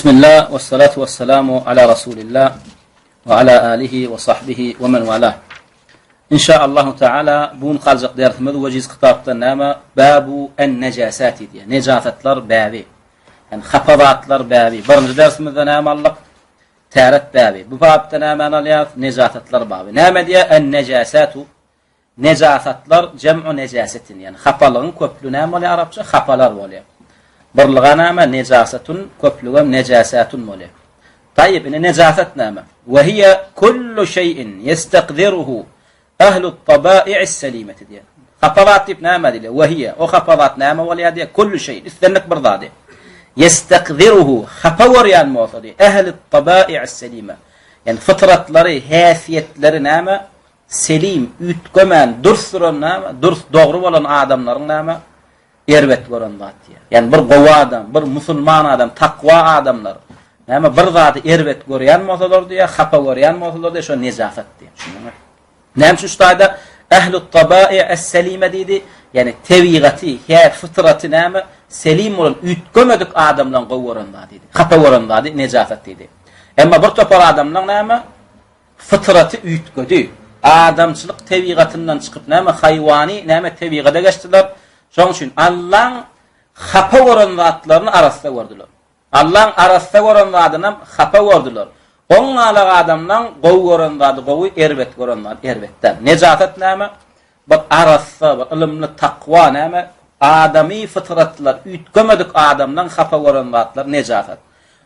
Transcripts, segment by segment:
Bismillah we salatu we selamu ala Rasulillah we ala alihi we sahbihi we men wala. Inşaallahu Teala bu gün galjak dersimiz wejiz kitapdan näme? Babu en nejasati diýe. Nejasatlar bäbi. Yani hapa zatlar bäbi. Birinji dersimizde näme aldyk? Täret bäbi. Bu bapda näme alýarys? Nejasatlar baby. Näme diýe? En nejasatu Nejasatlar jem'u nejasetin, ýagny hapalygyň köplügi näme bolýar arapça? Hapalar bolýar. Birlige näme? Nejasetun, köplügem nejasatun bolýar. Taýyp, indi nejasat näme? Ve hiye kullu şeyin yestakziruhu ehlut taba'i'is selimeti diýýär. Hapa zat diýip näme diýilýär? Ve hiye, o hapa zat näme bolýar diýýär? Kullu şeyin, islendik bir zady. Yestakziruhu, hapa görýän bolsa diýýär. Ehlut taba'i'is selime. Ýagny fytratlary, häsiýetleri näme? Selim, üýtgemän, dürs duran näme? Dürs, dogry bolan adamlaryň näme? Erbet gören zat diýýär. Ýagny bir gowy adam, bir musulman adam, takwa adamlar näme bir zady erbet görýän bolsalar diýýär, hapa görýän bolsalar diýýär, şo nejasat diýýär. Düşündiňmi? Näme üçin şu taýda ählut tabai es-selime diýdi? Ýagny tebigaty, hä, fytraty näme? Selim bolan, üýtgemedik adamlaryň gowy gören zady diýdi. Hapa gören zady nejasat diýdi. Emma bir topar adamlaryň näme? Fytraty üýtgedi. Adamçylyk tebigatyndan çykyp näme haýwany näme tebigada geçdiler. Şoň üçin Allaň hapa gören zatlaryny arassa gördüler. Allaň arassa gören zadynam hapa gördüler. Oň galak adamlaň gowy gören zady gowy, erbet gören zady erbet däl. Nejasat näme? Bir arassa, bir ylymly takwa näme? Adamy fytratlar üýtgemedik adamlaň hapa gören zatlary nejasat.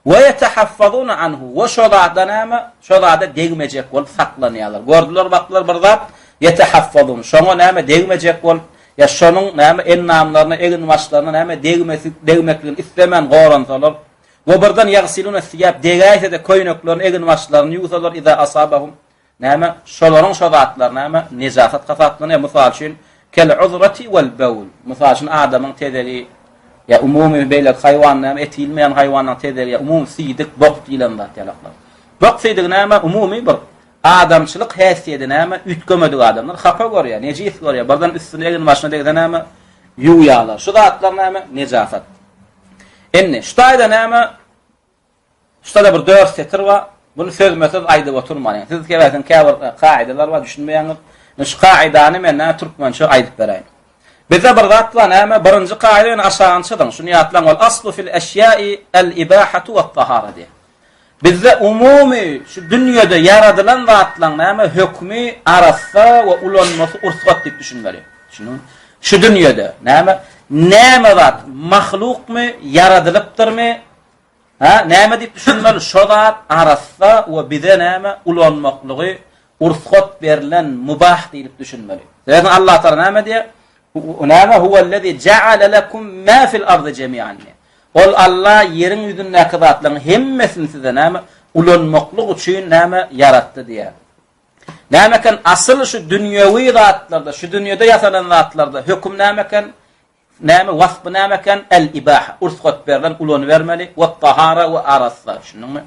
We ýetehaffazuna anhu we şo zada näme? Şo zada degmejek bolup saklanýarlar. Gördüler bakdylar bir zat, ýetehaffazun şoňa näme degmejek bolup, ýa şonuň näme endamlaryna, egin-başlaryna näme degmesi, degmekligini islemän goransalar, we birden ýagsiluna siýab degäýse-de köýneklerini, egin-başlaryny ýuwsalar iza asabahum Näme, şolaryň şo zatlary näme, nejasat hasaplanýar, mysal üçin, kel uzrati wal bewl, mysal üçin, adamyň tezegi, ýa umumy beýleki haýwan näme, eti iýilmeýän haýwanlaryň tezegi, ýa umumy siýdik, bok diýlen zat ýalaklar. Bok siýdigi näme, umumy bir adamçylyk häsiýedi näme, üýtgemedik adamlar hapa görýär, nejis görýär, birden üstüne egin-başyna degse näme, ýuwýarlar. Şu zatlar näme, nejasat. Indi, şu taýda näme, Şurada bir dört setir bar. Bunu sözme-söz aýdyp oturmalyň. Siz käbäsiň käbir e, kaidalar bar, düşünmeýäňiz. Men şu kaidany men näme türkmençe aýdyp beräýin. Bizde bir zat bar, näme? Birinji kaida ýöne aşagyny çyzyň. Şuny ýatlaň, ol aslu fil eşýai el ibahatu we tahara diýip. Bizde umumy şu dünýede ýaradylan zatlaryň näme hökmi arassa we ulanmasy ursgat diýip düşünmeli. Düşündiňmi? Şu dünýede näme näme zat mahlukmy, ýaradylypdyrmy? Hä, näme diýip düşünmeli? Şo zat arassa we bize näme ulanmaklygy ursgat berlen mubah diýlip düşünmeli. Sebäbi Allah Taala näme diýýär? Näme huwellezi ja'ala lekum ma fil ardy jemi'an. Ol Allah ýeriň ýüzündäki zatlaryň hemmesini size näme ulanmaklyk üçin näme ýaratdy diýýär. Näme eken asyl şu dünýewi zatlarda, şu dünýede ýasalan zatlarda höküm näme eken? Näme, waspy näme eken? El-ibaha, ursgat berlen, ulanybermeli, we-tahara we arassa, düşündiňmi?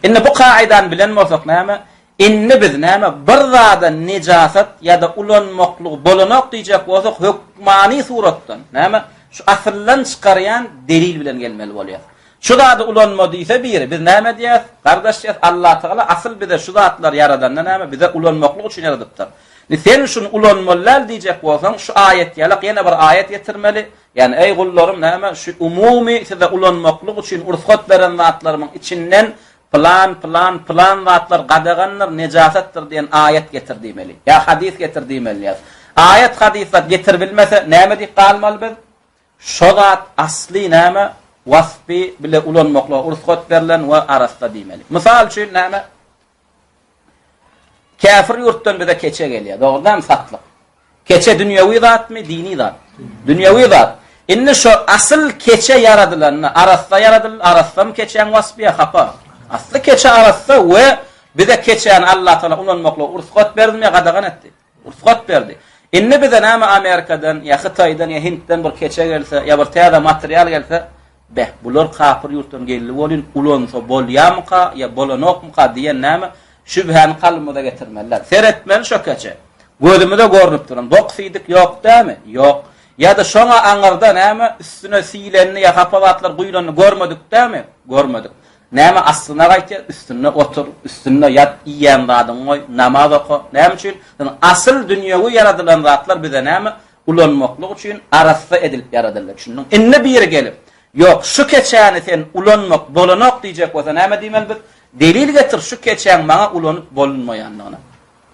Indi bu kaidany bilen bolsak näme? Indi biz näme, bir zada nejasat ýa-da ulanmaklygy bolanok diýjek bolsak, hökmany suratdan, näme, şu asyldan çykarýan delil bilen gelmeli bolýar. Şu zady ulanma diýse biri, biz näme diýýäs? Gardaş diýýäs, Allatagala asyl bize şu zatlary ýaradanda näme, bize ulanmaklyk üçin ýaradypdyr. Indi sen şuny ulanmaly däl diýjek bolsaň, şu aýat ýalak ýene bir aýat getirmeli. Ýagny, eý gullarym, näme, şu umumy size ulanmaklyk üçin ursgat beren zatlarymyň içinden pylan, pylan, pylan zatlar gadagandyr, nejasatdyr diýen aýat getir diýmeli. Ýa hadys getir diýmeli diýýäs. Aýat, hadys zat getiribilmese, näme diýip galmaly biz? Şo zat asly näme, waspy bile ulanmaklyga ursgat berlen we arassa diýmeli. Mysal üçin näme? Käfir ýurtdan bize keçe gelýär. Dogry dälmi satlyk? Keçe dünýewi zatmy, dini zat? Dünýewi zat. Indi şo asyl keçe ýaradylanda arassa ýaradyldy, arassamy keçäň waspy ýa hapa? Asly keçe arassa we bize keçäni Allah Taala ulanmaklyga ursgat berdimi ýa gadagan etdi? Rugsat berdi. Indi bize näme Amerikadan, ýa Hytaýdan, ýa Hintden bir keçe gelse, ýa bir täze material gelse, beh, bular kapyr ýurtdan geldi welin, ulansa bolýamyka, ýa bolanokmyka diýen näme şübhäni kalbymyza getirmeliler. Seretmeli şo keçe. Gözümize görnüp duran bok siýdik ýok dämi? Ýok. Ýa-da şoňa aňyrda näme üstüne siýlenini ýa hapa zatlar guýlanyny görmedik dämi? Görmedik. Näme aslyna gaýtýar? Üstünde otur, üstünde ýat, iýýän zadyňy goý, namaz oka. Näme üçin? Asyl dünýewi ýaradylan zatlar bize näme? Ulanmaklyk üçin arassa edilip ýaradyldy. Düşündiň? Indi biri gelip, Ýok, şu keçäni sen ulanmak bolanok diýjek bolsa näme diýmeli biz? Delil getir şu keçäň maňa ulanyp bolunmaýandygyna.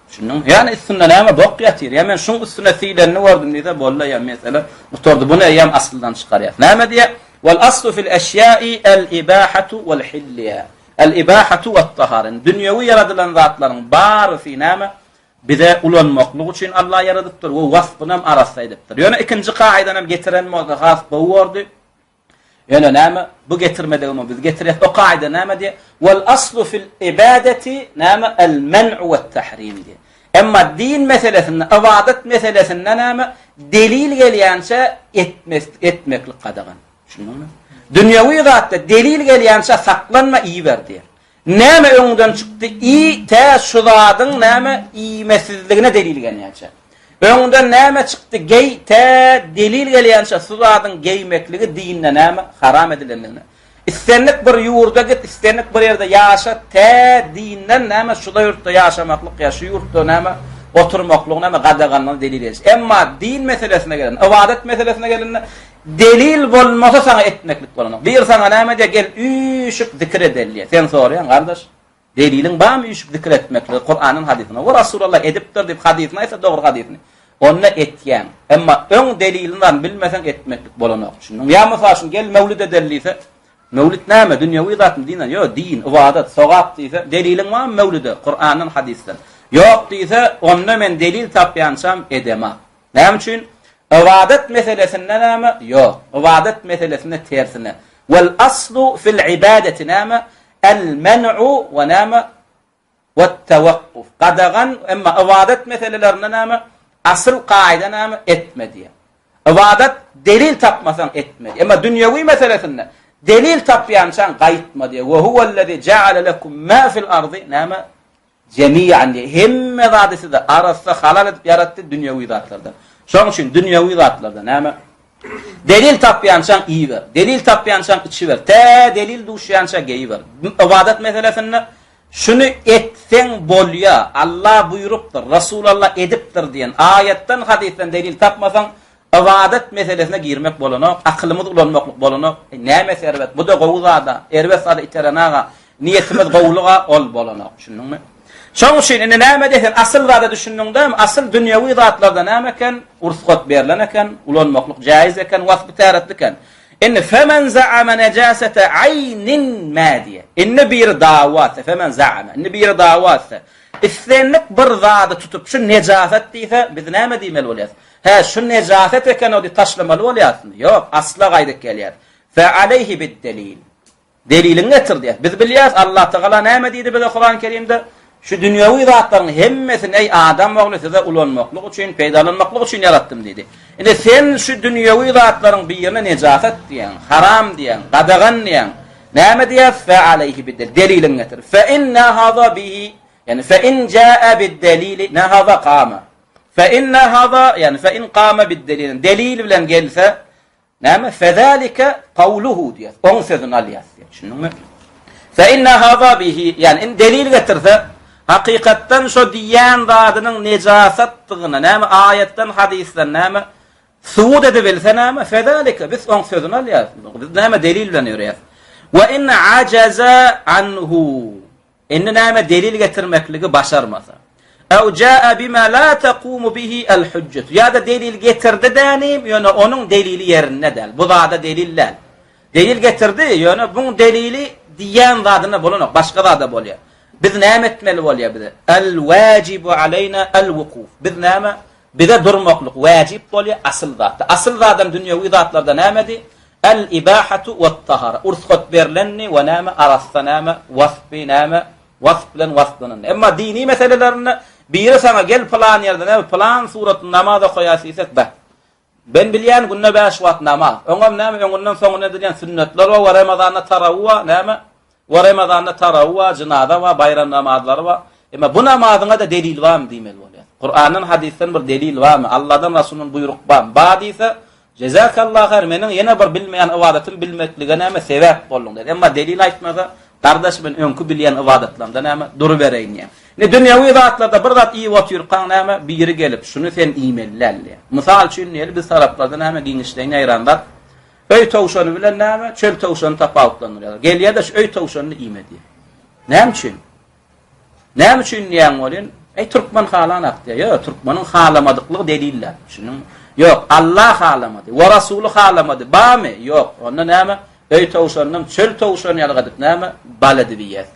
Düşündiňmi? Ýani üstünde näme bok ýatyr? Ýa men şuň üstüne silenini gördüm diýse boldy ýa mesele gutardy. Buny eýýäm aslyndan çykarýas. Näme diýýär? Wal aslu fil eşýai el ibahatu wal hilliýa. El ibahatu wat tahara. Dünýewi ýaradylan zatlaryň barysy näme? Bize ulanmaklyk üçin Allah ýaradypdyr we waspynam arassa edipdir. Ýöne ikinji kaýdanam getiren bolsa has gowy bordy. Ýöne näme, bu getirmedigimi biz getirýäs. O kaýda näme diýýär? Wal aslu fil ibadeti näme el men'u we tahrim diýýär. Emma din meselesinde, ybadat meselesinde näme? Delil gelýänçä etmes, etmeklik gadagan. Düşündiňmi? Dünýewi zatda delil gelýänçä saklanma, iýiber diýýär. Näme öňden çykdy i tä şu zadyň näme iýmesizligine delil gelýänçä. Öňden näme çykdy geý tä delil gelýänçä su zadyň geýmekligi dinde näme haram edilendigine. Islendik bir ýurda git, islendik bir ýerde ýaşa tä dinden näme şuda ýurtda ýaşamaklyk ýa şu ýurtda näme oturmaklyk näme gadaganlygyna delil gelýär. Emma din meselesine gelen, ybadat meselesine gelende Delil bolmasa saňa etmeklik bolanok. Bir saňa näme diýýär, gel üýşüp zikir edeli diýýär. Sen soraýaň, gardaş, deliliň barmy üýşüp zikir etmeklige Kuranyň hadysyna? We Rasulullah edipdir diýip hadysyny aýtsa dogry hadysyny. Onda etýäň. Emma öň delilini barmy bilmeseň etmeklik bolanok. Düşündiňmi? Ýa mysal üçin gel mewlid edeli diýse, mewlid näme? Dünýewi zatmy din? Ýok, din, ybadat, sogap diýse, deliliň barmy mewlide Kurandan, hadysdan? Ýok diýse, onda men delil tapýançam edemak. Näme üçin? Ybadat meselesinde näme? Ýok. Ybadat meselesinde tersine. Wal aslu fil ibadeti näme? El men'u we näme? We tawakkuf. Gadagan, emma ybadat meselelerinde näme? Asyl kaýda näme? Etme diýýär. Ybadat delil tapmasaň etme diýýär. Emma dünýewi meselesinde delil tapýançaň gaýtma diýýär. We huwellezi ja'ale lekum ma fil ardy näme? Jemi'an diýýär. Hemme zady size arassa, halal edip ýaratdy dünýewi zatlardan. Şonuň üçin dünýewi zatlarda näme? Delil tapýançaň iýiber. Delil tapýançaň içiber. Tä delil duşýança geýiber. Ybadat meselesinde şuny etseň bolýa, Allah buýrupdyr, Rasulalla edipdir diýen aýatdan, hadysdan delil tapmasaň, Ybadat meselesine girmek bolanok, akylymyzy ulanmaklyk bolanok. E, nämesi erbet? Bu-da gowy zada, erbet zada iterenaga, niýetimiz gowulyga ol bolanok. Düşündiňmi? Şonuň üçin indi näme diýsen, asyl zada düşündiňdämi? Asyl dünýewi zatlarda näme eken? Rugsat berlen eken, ulanmaklyk jaýyz eken, waspy täretli eken. Indi femen za'ama nejasete aýnin ma diýe. Indi biri dawa etse, femen za'ama. Indi biri dawa etse, islendik bir zady tutup şu nejasat diýse, biz näme diýmeli bolýarys? Hä, şu nejasat eken-ow diýip taşlamaly bolýarsymy? Ýok, asla gaýdyp gelýär. Fe aleýhi bid-delil. Deliliňi getir diýýär. Biz bilýäris, Allatagala näme diýdi bize Kurany Kerimde? Şu dünýewi zatlaryň hemmesini eý adam ogly size ulanmaklyk üçin, peýdalanmaklyk üçin ýaratdym diýdi. Indi sen şu dünýewi zatlaryň birine nejasat diýýäň, haram diýýäň, gadagan diýýäň. Näme diýýär? Fe aleýhi bid-delil. Deliliňi getir. Fe in nahaza bihi, ýagny fe in jaa bid-delili nahaza kama. Fe in nahada, ýagny fe in kama bid-delil, delil bilen gelse, näme? Fezalike kawluhu diýýär. Oň sözüni alýar diýýär. Düşündiňmi? Fe in nahada bihi, ýagny in delil getirse, hakykatdan şo diýýän zadynyň nejasatdygyna, näme aýatdan, hadysdan näme subut edebilse näme? Fezalike biz oň sözüni alýarys. Biz näme delil bilen ýörýäris. Wa in ajaza anhu. Indi näme delil getirmekligi başarmasa. Ew jaa bima la taqumu bihi el hujjatu. Ýa-da delil getirdi dänim, ýöne onuň delili ýerinde däl. Bu zada delil däl. Delil getirdi, ýöne buň delili diýýän zadyna bolanok, başga zada bolýar. Biz näme etmeli bolýar bize? El wajibu aleyna el wukuf. Biz näme? Bize durmaklyk wajyp bolýar asyl zatda. Asyl zadam dünýewi zatlarda nämedi? El ibahatu wat tahara. Ursgat berlendi we näme arassa näme waspy näme wasp bilen wasplanandy. Emma dini meselelerinde biri saňa gel pylan ýerde näme pylan suratynda namaz okaýas diýsek beh. Ben bilýän günde bäş wagt namaz. Oňam näme öňünden soňundan edilýän sünnetler bar we Ramazanda tarawy bar näme We Ramazanda tarawy bar, jynaza bar, baýram namazlary bar. Emma bu namazyňa-da delil barmy diýmeli bolýar. Kurandan, hadysdan bir delil barmy? Alladan, Rasulyndan buýruk barmy? Bar diýse, Jezakallah haýr, meniň ýene bir bilmeýän ybadatymy bilmeklige näme sebäp bolduň diýer. Emma delil aýtmasa, Gardaş men öňki bilýän ybadatlarymda näme, durubereýin diýýär. Indi dünýewi zatlarda bir zat iýip otyrkaň näme, biri gelip, şuny sen iýmeli däl diýýär. Mysal üçin diýeli, biz taraplarda näme giňişleýin ýaýran zat, öý towşany bilen näme, çöl towşany tapawutlandyrýarlar. Gelýär-de şu öý towşanyny iýme diýýär. Näme üçin? Näme üçin diýýäň welin, eý türkmen halanak diýýär. Ýok, türkmeniň halamadyklygy delil däl. Düşündiňmi? Ýok, Allah halamady, we Rasuly halamady. Barmy? Ýok. Onda näme? Öý towşanynam çöl towşany ýaly edip näme? Bal edip iýýäs.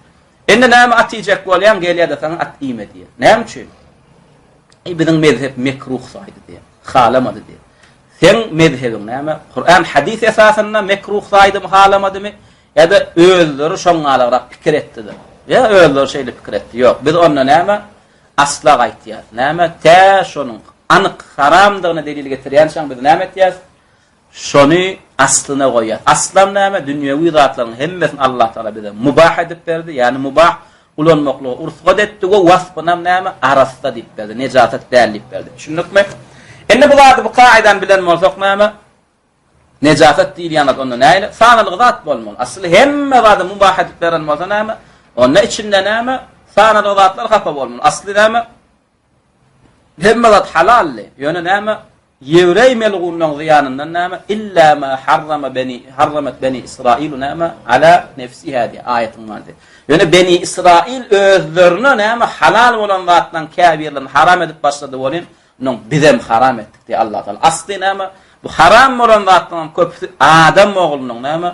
Indi näme at iýjek bolýaň, gelýär-de saňa at iýme diýýär. Näme üçin? Eý biziň mezhep mekruh saýdy diýýär. Halamady diýýär. Seň mezhebiň näme? Kuran hadys esasynda mekruh saýdymy, halamadymy? Ýa-da özleri şoňňalagrak pikir etdiler. Ýa özleri şeýle pikir etdi. Ýok, biz onda näme? Asla gaýtýas. Näme? Tä şonuň anyk haramdygyna delil getirýänçäň biz näme etýäs? Şony aslyna goýýas. Aslam näme? Dünýewi zatlaryň hemmesini Allah Tagala bize mubah edip berdi. Ýagny mubah ulanmaklyga rugsat etdi we waspynam näme? Arassa diýip berdi. Nejasat däl diýip berdi. Düşündikmi? Indi bu zady bu kaidany bilen bolsak näme? Nejasat diýilýän zat onda nähili? Sanalgy zat bolmaly. Asyl hemme zady mubah edip beren bolsa näme? Onda içinde näme? Sanalgy zatlar hapa bolmaly. Asly näme? Hemme zat halaldy. Ýöne näme? Ýewreý melgunyň zyýanyndan näme? Illa ma harrama beni harramat beni Israil näme? Ala nefsiha diýe aýatyň manysy. Ýöne beni Israil özlerine näme halal bolan zatlaryň käbirlerini haram edip başlady welin, Munuň bizem haram etdik diýýär Allah Taala. Asly näme? Bu haram bolan zatlaryň köpüsi adam oglunyň näme?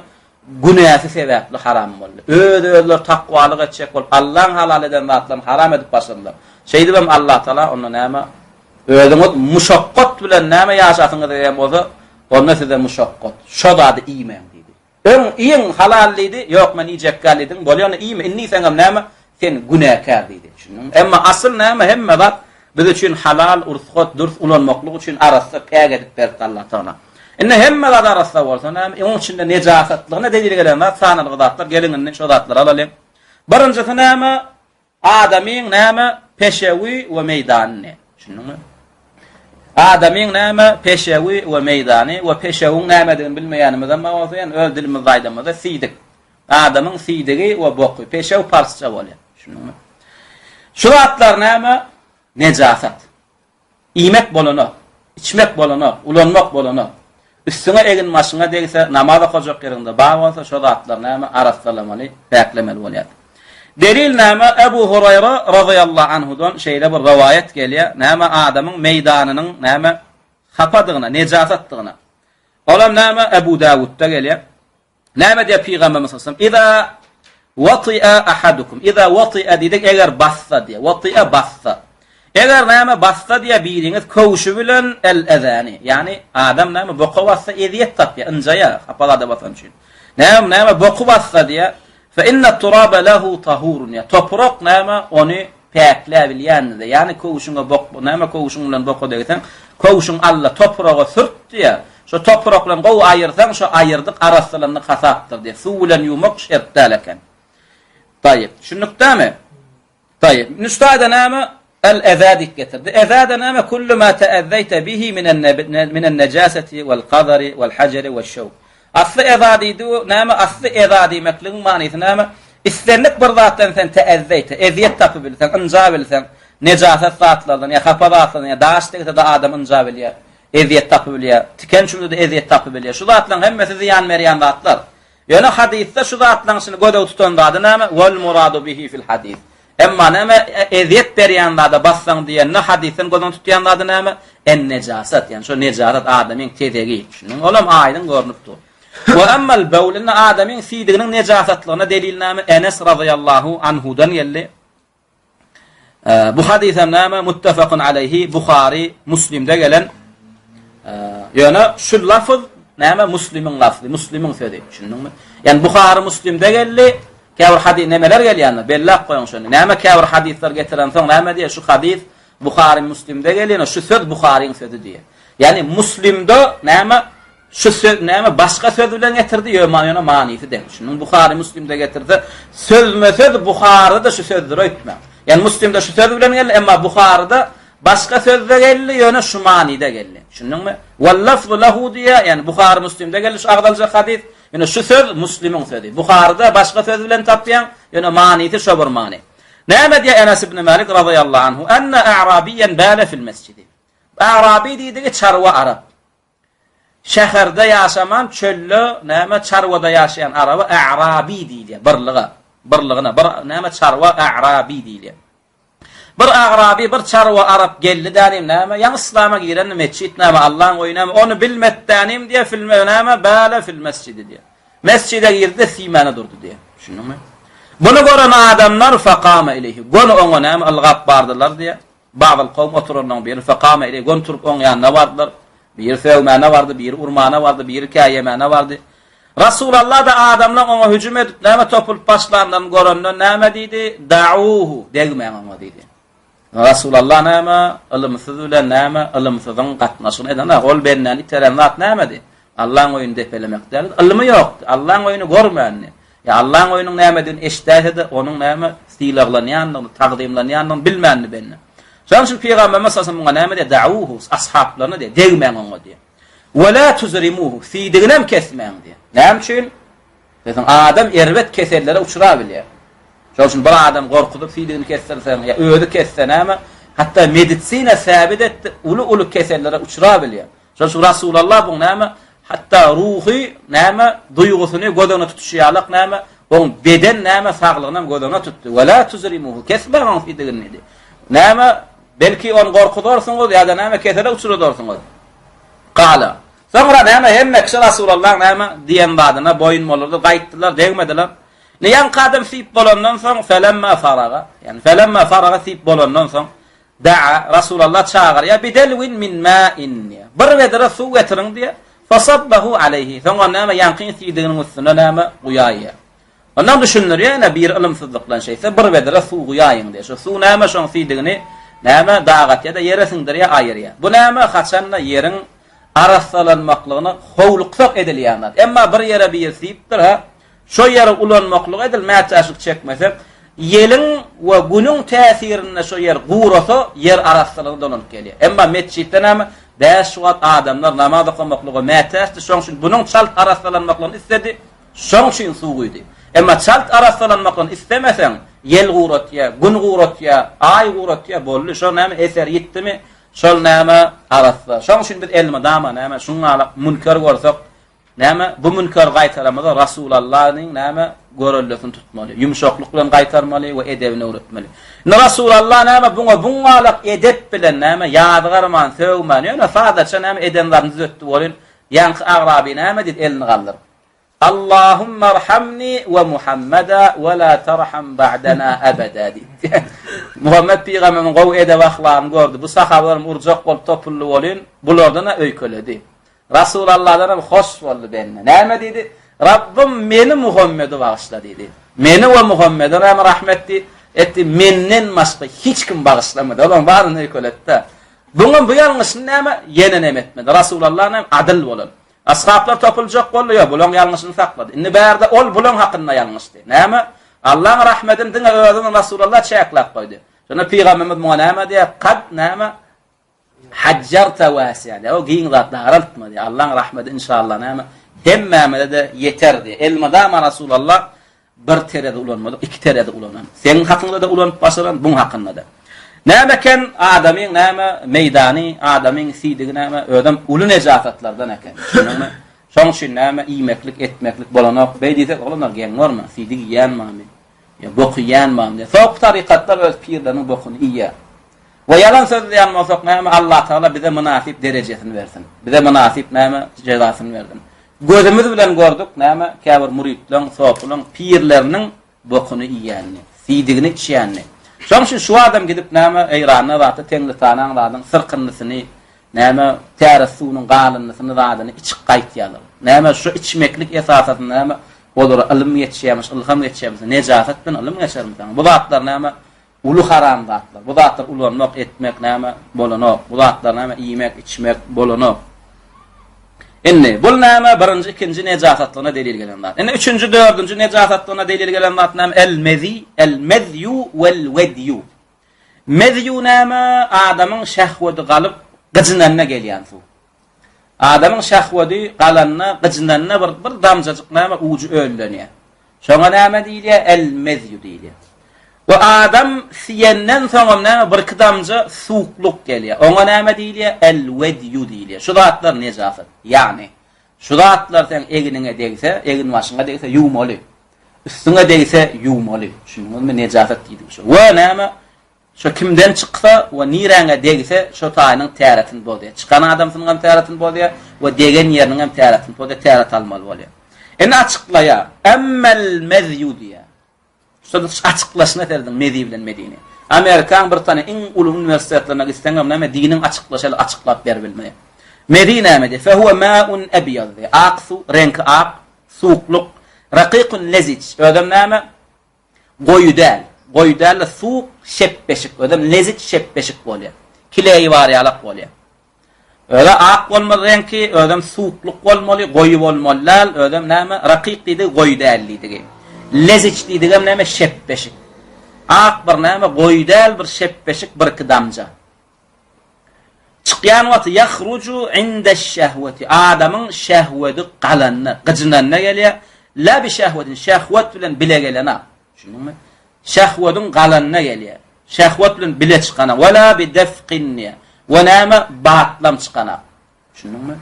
Günäsi sebäpli haram boldy. Öz-özleri takwalyk etjek bolup, Allaň halal eden zatlaryny haram edip başladylar. Şeýdibem Allah Taala onda näme? Özüňiz muşakgat bilen näme ýaşasyňyz gelýän bolsa, onda size muşakgat. Şo zady iýmäň diýdi. Öň iýiň, halal diýdi, ýok men iýjekgä diýdiň, bolýa onda iýme, indi iýseňem näme, sen günäkär diýdi. Düşündiňmi? Emma asyl näme, hemme zat biz üçin halal, ursgat, dürs ulanmaklyk üçin arassa, päk edip beripdi Allah Tagala. Indi hemme zat arassa bolsa näme, onuň içinde nejasatlygyna delil gelen zat, sanalgy zatlar, geliň indi şo zatlary alalyň. Birinjisi näme? Adamyň näme peşewi we meýdanyny. Düşündiňmi? Adamyň näme peşewi we meýdany we peşewiň nämedigini bilmeýänimizem bar bolsa, ýani öz dilimizde aýdamyzda siýdik. Adamyň siýdigi we boky. Peşew parsça bolýar. Düşündiňmi? Şu zatlar näme? Nejasat. Iýmek bolanok, içmek bolanok, ulanmak bolanok. Üstüňe egin-başyňa degse, namaz okajak ýeriňde bar bolsa, şo zatlary näme, arassalamaly, päklemeli bolýar. Delil näme, Ebu Huraýra razyýallahu anhudan şeýle bir rowaýat gelýär, näme, adamyň meýdanynyň näme, hapadygyna, nejasatdygyna. Olam näme, Ebu Dawudda gelýär. Näme diýýär Pygamberimiz sallallahu aleyhi ve sellem? Iza wati'a ahadukum. Iza wati'a diýdik, eger bassa diýýär. Wati'a bassa. Eger näme bassa diýýär biriňiz köwşi bilen el-ezani. Ýagny adam näme boka bassa ezýet tapýar, ynjaýar, hapa zada basan üçin. Näme näme boky bassa diýýär. Fe inna turaba lahu tahurun. Ýa toprak näme ony Päkläbilýändir-de. Ýagny köwşüňe bok, näme köwşüň bilen boka degseň, köwşüň al-da topraga sürt diýýär. Şo toprak bilen gowy aýyrsaň, şo aýyrdyk arassalandyk hasapdyr diýýär. Suw bilen ýuwmak şert däl eken. Taýyp. Düşündikdämi? Taýyp. Indi şu taýda näme? El-eza diýip getirdi. Eza-da näme? Kullu ma te'ezzeýte bihi minen nejaseti wel-kazari wel-hajeri weş-şewk. Asly eza diýdi, bu näme? Asly eza diýmekligiň manysy näme? Islendik bir zatdan sen teezzeýte, ezýet tapyp bilseň, ynja bilseň, nejasat zatlardan ýa hapa zatlardan ýa daş degse-de adam ynja bilýär, ezýet tapyp bilýär, tiken çümse-de ezýet tapyp bilýär. Şu zatlaryň hemmesi zyýan berýän zatlar. Ýöne hadysda şu zatlaryň içinde göz tutan zady näme? Wal muradu bihi fil hadys. Emma näme, ezýet berýän zada bassaň diýende hadysdan göz öňünde tutýan zady näme? En-nejasat, ýagny şo nejasat adamyň tezegi. Düşündiňmi? Olam aýdyň görnüp dur. We emmal bewl, indi adamyň siýdiginiň nejasatlygyna delil näme? Enes razyýallahu anhudan geldi. Bu hadysam näme? Muttafakun aleýhi, Buhary, Muslimde gelen. Ýöne şu lafz näme? Muslimiň lafzy, Muslimiň sözi. Düşündiňmi? Ýagny Buhary, Muslimde geldi. Käbir hadys nemeler gelýändir, belläp goýuň şony. Näme käbir hadyslar getirensoň näme diýýär, şu hadys Buhary Muslimde gelýän, şu söz Buharyň sözi diýýär. Ýagny Muslimde näme şu söz näme başga söz bilen getirdi, ýöne ýöne manysy deň. Şunuň Buhary Muslimde getirse, sözme söz Buharyda şu sözdür öýtmäň. Ýagny Muslimde şu söz bilen geldi, emma Buharyda başga sözde geldi, ýöne şu manyda geldi. Düşündiňmi? Wal lafzu lahu diýýär, ýagny Buhary Muslimde geldi şu agzaljak hadys. Ýöne şu söz Muslimiň sözi. Buharyda başga söz bilen tapýaň, ýöne manysy şo bir many. Näme diýýär Enes ibn Malik razyýallahu anhu? Enne a'rabiýen bäle fil mesjidi. A'rabi diýdigi çarwa arap. Şäherde ýaşaman çölde näme çarwada ýaşaýan araba a'rabi diýilýär. Birliga, birligine bir näme çarwa a'rabi diýilýär. Bir agrabi, bir çarwa arap geldi dänim näme, ýaňy yslama girendi metjit näme, Allaň oýy näme, ony bilmetdänim diýe, filme näme, bäle fil mesjidi diýe. Mesjide girdi-de siýmäne durdy diýe. Düşündiňmi? Muny gören adamlar fekame ileýhi, göni oňa näme, ylgap bardylar diýe. Ba'zyl kowm oturanlaryň biri fekame ileýhi, göni turup oň ýanyna bardylar. Biri sögmäne bardy, biri urmana bardy, biri käýemäne bardy. Rasulallah-da adamlaň oňa hüjüm edip, näme topulyp başlanlaryny görenden näme diýdi? Da'uhu, degmäň oňa diýdi. Rasulallah näme, ylymsyz bilen näme, ylymsyzyň gatnaşygyny edenok. Ol bendäni iteren zat nämedi? Allaň öýüni depelemek däldi. Ylymy ýokdy. Allaň öýüni görmändi. Ýa Allaň öýüniň nämedigini eşidäýse-de, onuň näme sylaglanýandygyny, tagzymlanýandygyny bilmändi bende. Şonuň üçin Pygamberimiz sallallahu aleyhi ve sellem muňa näme diýýär? Da'uhu, ashaplaryna diýýär, degmäň oňa diýýär. Ve la tuzrimuhu, siýdiginem kesmäň diýýär. Näme üçin? Biziň adam erbet kesellere uçrap bilýär. Şonuň üçin bir adam gorkuzyp siýdigini kesdirseň ýa özi kesse näme? Hatda medisina säbit etdi, uly-uly kesellere uçrap bilýär. Şonuň üçin Rasulallah bu näme? Hatda ruhy näme duýgusyny göz öňüne tutuşy ýalak näme? Oň beden näme saglygyny hem göz öňüne tutdy. Ve la tuzrimuhu, kesmäň oň siýdigini diýdi. Näme? Belki ony gorkuzarsyňyz ýa-da näme kesele uçradarsyňyz. Gala. Soňra näme hemme kişi Rasulallaň näme diýen zadyna boýun bolurdy, gaýtdylar, degmediler. Ne ýaňky adam siýip bolandan soň felemma faraga, ýani felemma faraga siýip bolandan soň daa Rasulallah çagyrýar bidelwin min ma'in diýýär. Bir bedre suw getiriň diýýär. Fasabbahu aleýhi. Soň ony näme ýaňkyň siýdiginiň üstüne näme guýaýýar. Ondan düşündirýär ýene bir ylymsyzlyk bilen şeýtse bir bedre suw guýaýyň diýýär. Şo suw näme şoň siýdigini näme dagatýar-da ýere siňdirýär, aýyrýar. Bu näme haçanda ýeriň arassalanmaklygyna howluksak edilýän zat. Emma bir ýere biri siýipdir ha, şo ýeri ulanmaklyga edil mätäçlik çekmesek, ýeliň we günüň täsirinde şo ýer gurasa, ýer arassalygyna dolanyp gelýär. Emma metjitde näme bäş wagt adamlar namaz okamaklyga mätäçdi, şoň üçin bunuň çalt arassalanmaklygyny isledi. Şoň üçin suw guýdy. Emma çalt arassalanmaklygyny islemeseň, ýel guratýar, gün guratýar, aý guratýar, boldy. Şol näme eser ýitdimi, şol näme arassa. Şoň üçin biz elmydama näme şuňňalak münker görsek, näme bu münkeri gaýtaramyzda Rasulallanyň näme göreldesini tutmaly. Ýumşaklyk bilen gaýtarmaly we edebini öwretmeli. Indi Rasulalla näme buňa buňňalak edep bilen näme ýazgarman, sögmän, ýöne sadaça näme eden zadyny düzetdi welin, ýaňky agraby näme diýdi elini galdyryp. Allahumma arhamni we Muhammeda we la tarham ba'dana abada diýdi. Muhammed pygamberiň gowy edep ahlagyny gördi. Bu sahabalaram urjak bolup topuldy welin, bulardan-a öýkeledi. Rasulalladan hem hoş boldy bende. Näme diýdi? Rabbym meni Muhammedi bagyşla diýdi. Meni we Muhammede näme rahmet etdi? Menden başga hiç kim bagyşlamady. Olaryň baryny öýkeletdi. Buňam bu ýalňyşyny näme ýene neme etmedi. Rasulallah näme adyl bolan. Ashaplar topuljak boldy, ýok, bulaň ýalňyşyny saklady. Indi bärde ol bulaň hakynda ýalňyşdy. Näme? Allaň rahmetini diňe özüniň Rasulallah çäkläp goýdy. Şonda pygamberimiz muňa näme diýýär? Kad näme? Hajjarta wasiýa diýýär. O giň zat daraltma diýýär. Allaň rahmeti inşallah näme? Hemmämize-de ýeter diýýär. Elmydama Rasulallah Bir terezi ulanmadyk, iki terezi ulanan. Seň hakyňda-da ulanyp başaran, buň hakynda-da. Näme eken, adamyň näme meýdany, adamyň siýdigi näme, özem uly nejasatlardan eken. Düşündiňmi? Şoň üçin näme iýmeklik, etmeklik bolanok. Beý diýsek, oglanlar geň görme, siýdik iýýän bamy? Ýa bok iýýän bamy diýýär. Sopy tarykatlar öz pirleriniň bokuny iýýär. We ýalan sözleýän bolsak näme, Allatagala bize mynasyp derejesini bersin. Bize mynasyp näme, jezasyny bersin. Gözümiz bilen gördük, näme, käbir müritleň, sopylaň, pirleriniň bokuny iýenini, siýdigini içýänini. Şonuň üçin şu adam gidip näme, Eýranda zatda Teňňitanaň zadyň syrkyndysyny, näme, täret suwunyň galyndysyny zadyny içip gaýtýarlar. Näme, şu içmeklik esasasynda näme, olara ylym geçýärmiş, ylham geçýärmiş, nejasat bilen ylym geçermi saňa? Bu zatlar näme, Uly haram zatlar. Bu zatlary ulanmak, etmek näme bolanok. Bu zatlar näme iýmek, içmek bolanok. Indi bul näme birinji, ikinji nejasatlygyna delil gelen zat. Indi üçünji, dördünji nejasatlygyna delil gelen zat näme? El mezi, el mezyu wel wedyu. Mezyu näme? Adamyň şehwedi galyp gyjynanda gelýän suw. Adamyň şehwedi galanda, gyjynanda bir bir damjajyk näme ujy öllenýär. Şoňa näme diýilýär? El-mezýu diýilýär. We adam siýenden soňam näme birki damja suwuklyk gelýär. Oňa näme diýilýär? El-wedýu diýilýär. Şu zatlar nejasat. Ýagny şu zatlar seň egniňe degse, eginbaşyňa degse ýuwmaly. Üstüňe degse ýuwmaly. Düşündiňizmi? Nejasat diýdik şo. We näme? Şo kimden çyksa we niräňe degse şo taýynyň täretini bozýar. Çykan adamsynyňam täretini bozýar we degen ýeriniňem täretini bozýar, täret almaly bolýar. Indi açyklaýar. Emmel mezýu diýýär. Şo açyklaşyna serediň mezi bilen medini. Amerikaň bir tane iň uly uniwersitetlerine gitseňem näme diniň açyklaşy açyklap beribilmeýär. Mezi näme diýýär? Fehuwe maun ebyaz diýýär. Ak suw, reňki ak, suwuklyk, rakikun leziç. Özem näme? Goýy däl. Goýy däl-de suwuk şepbeşik, özem leziç şepbeşik bolýar. Kileýi bar ýalak bolýar. Özi ak bolmaly reňki, özem suwuklyk bolmaly, goýy bolmaly däl, özem näme, rakyk diýdigi goýy däl diýdigi. Leziç diýdigem näme, şepbeşik. Ak bir näme, goýy däl bir şepbeşik birki damja. Çykýan wagty ýahruju indeş-şehweti, adamyň şehwedi galanda, gyjynanda gelýär. La bi şehwetin, şehwet bilen bile gelenak. Düşündiňmi? Şehwediň galanyna gelýär. Şehwet bilen bile çykanak. We la bi defkin diýýär. We näme? Batlam çykanak. Düşündiňmi?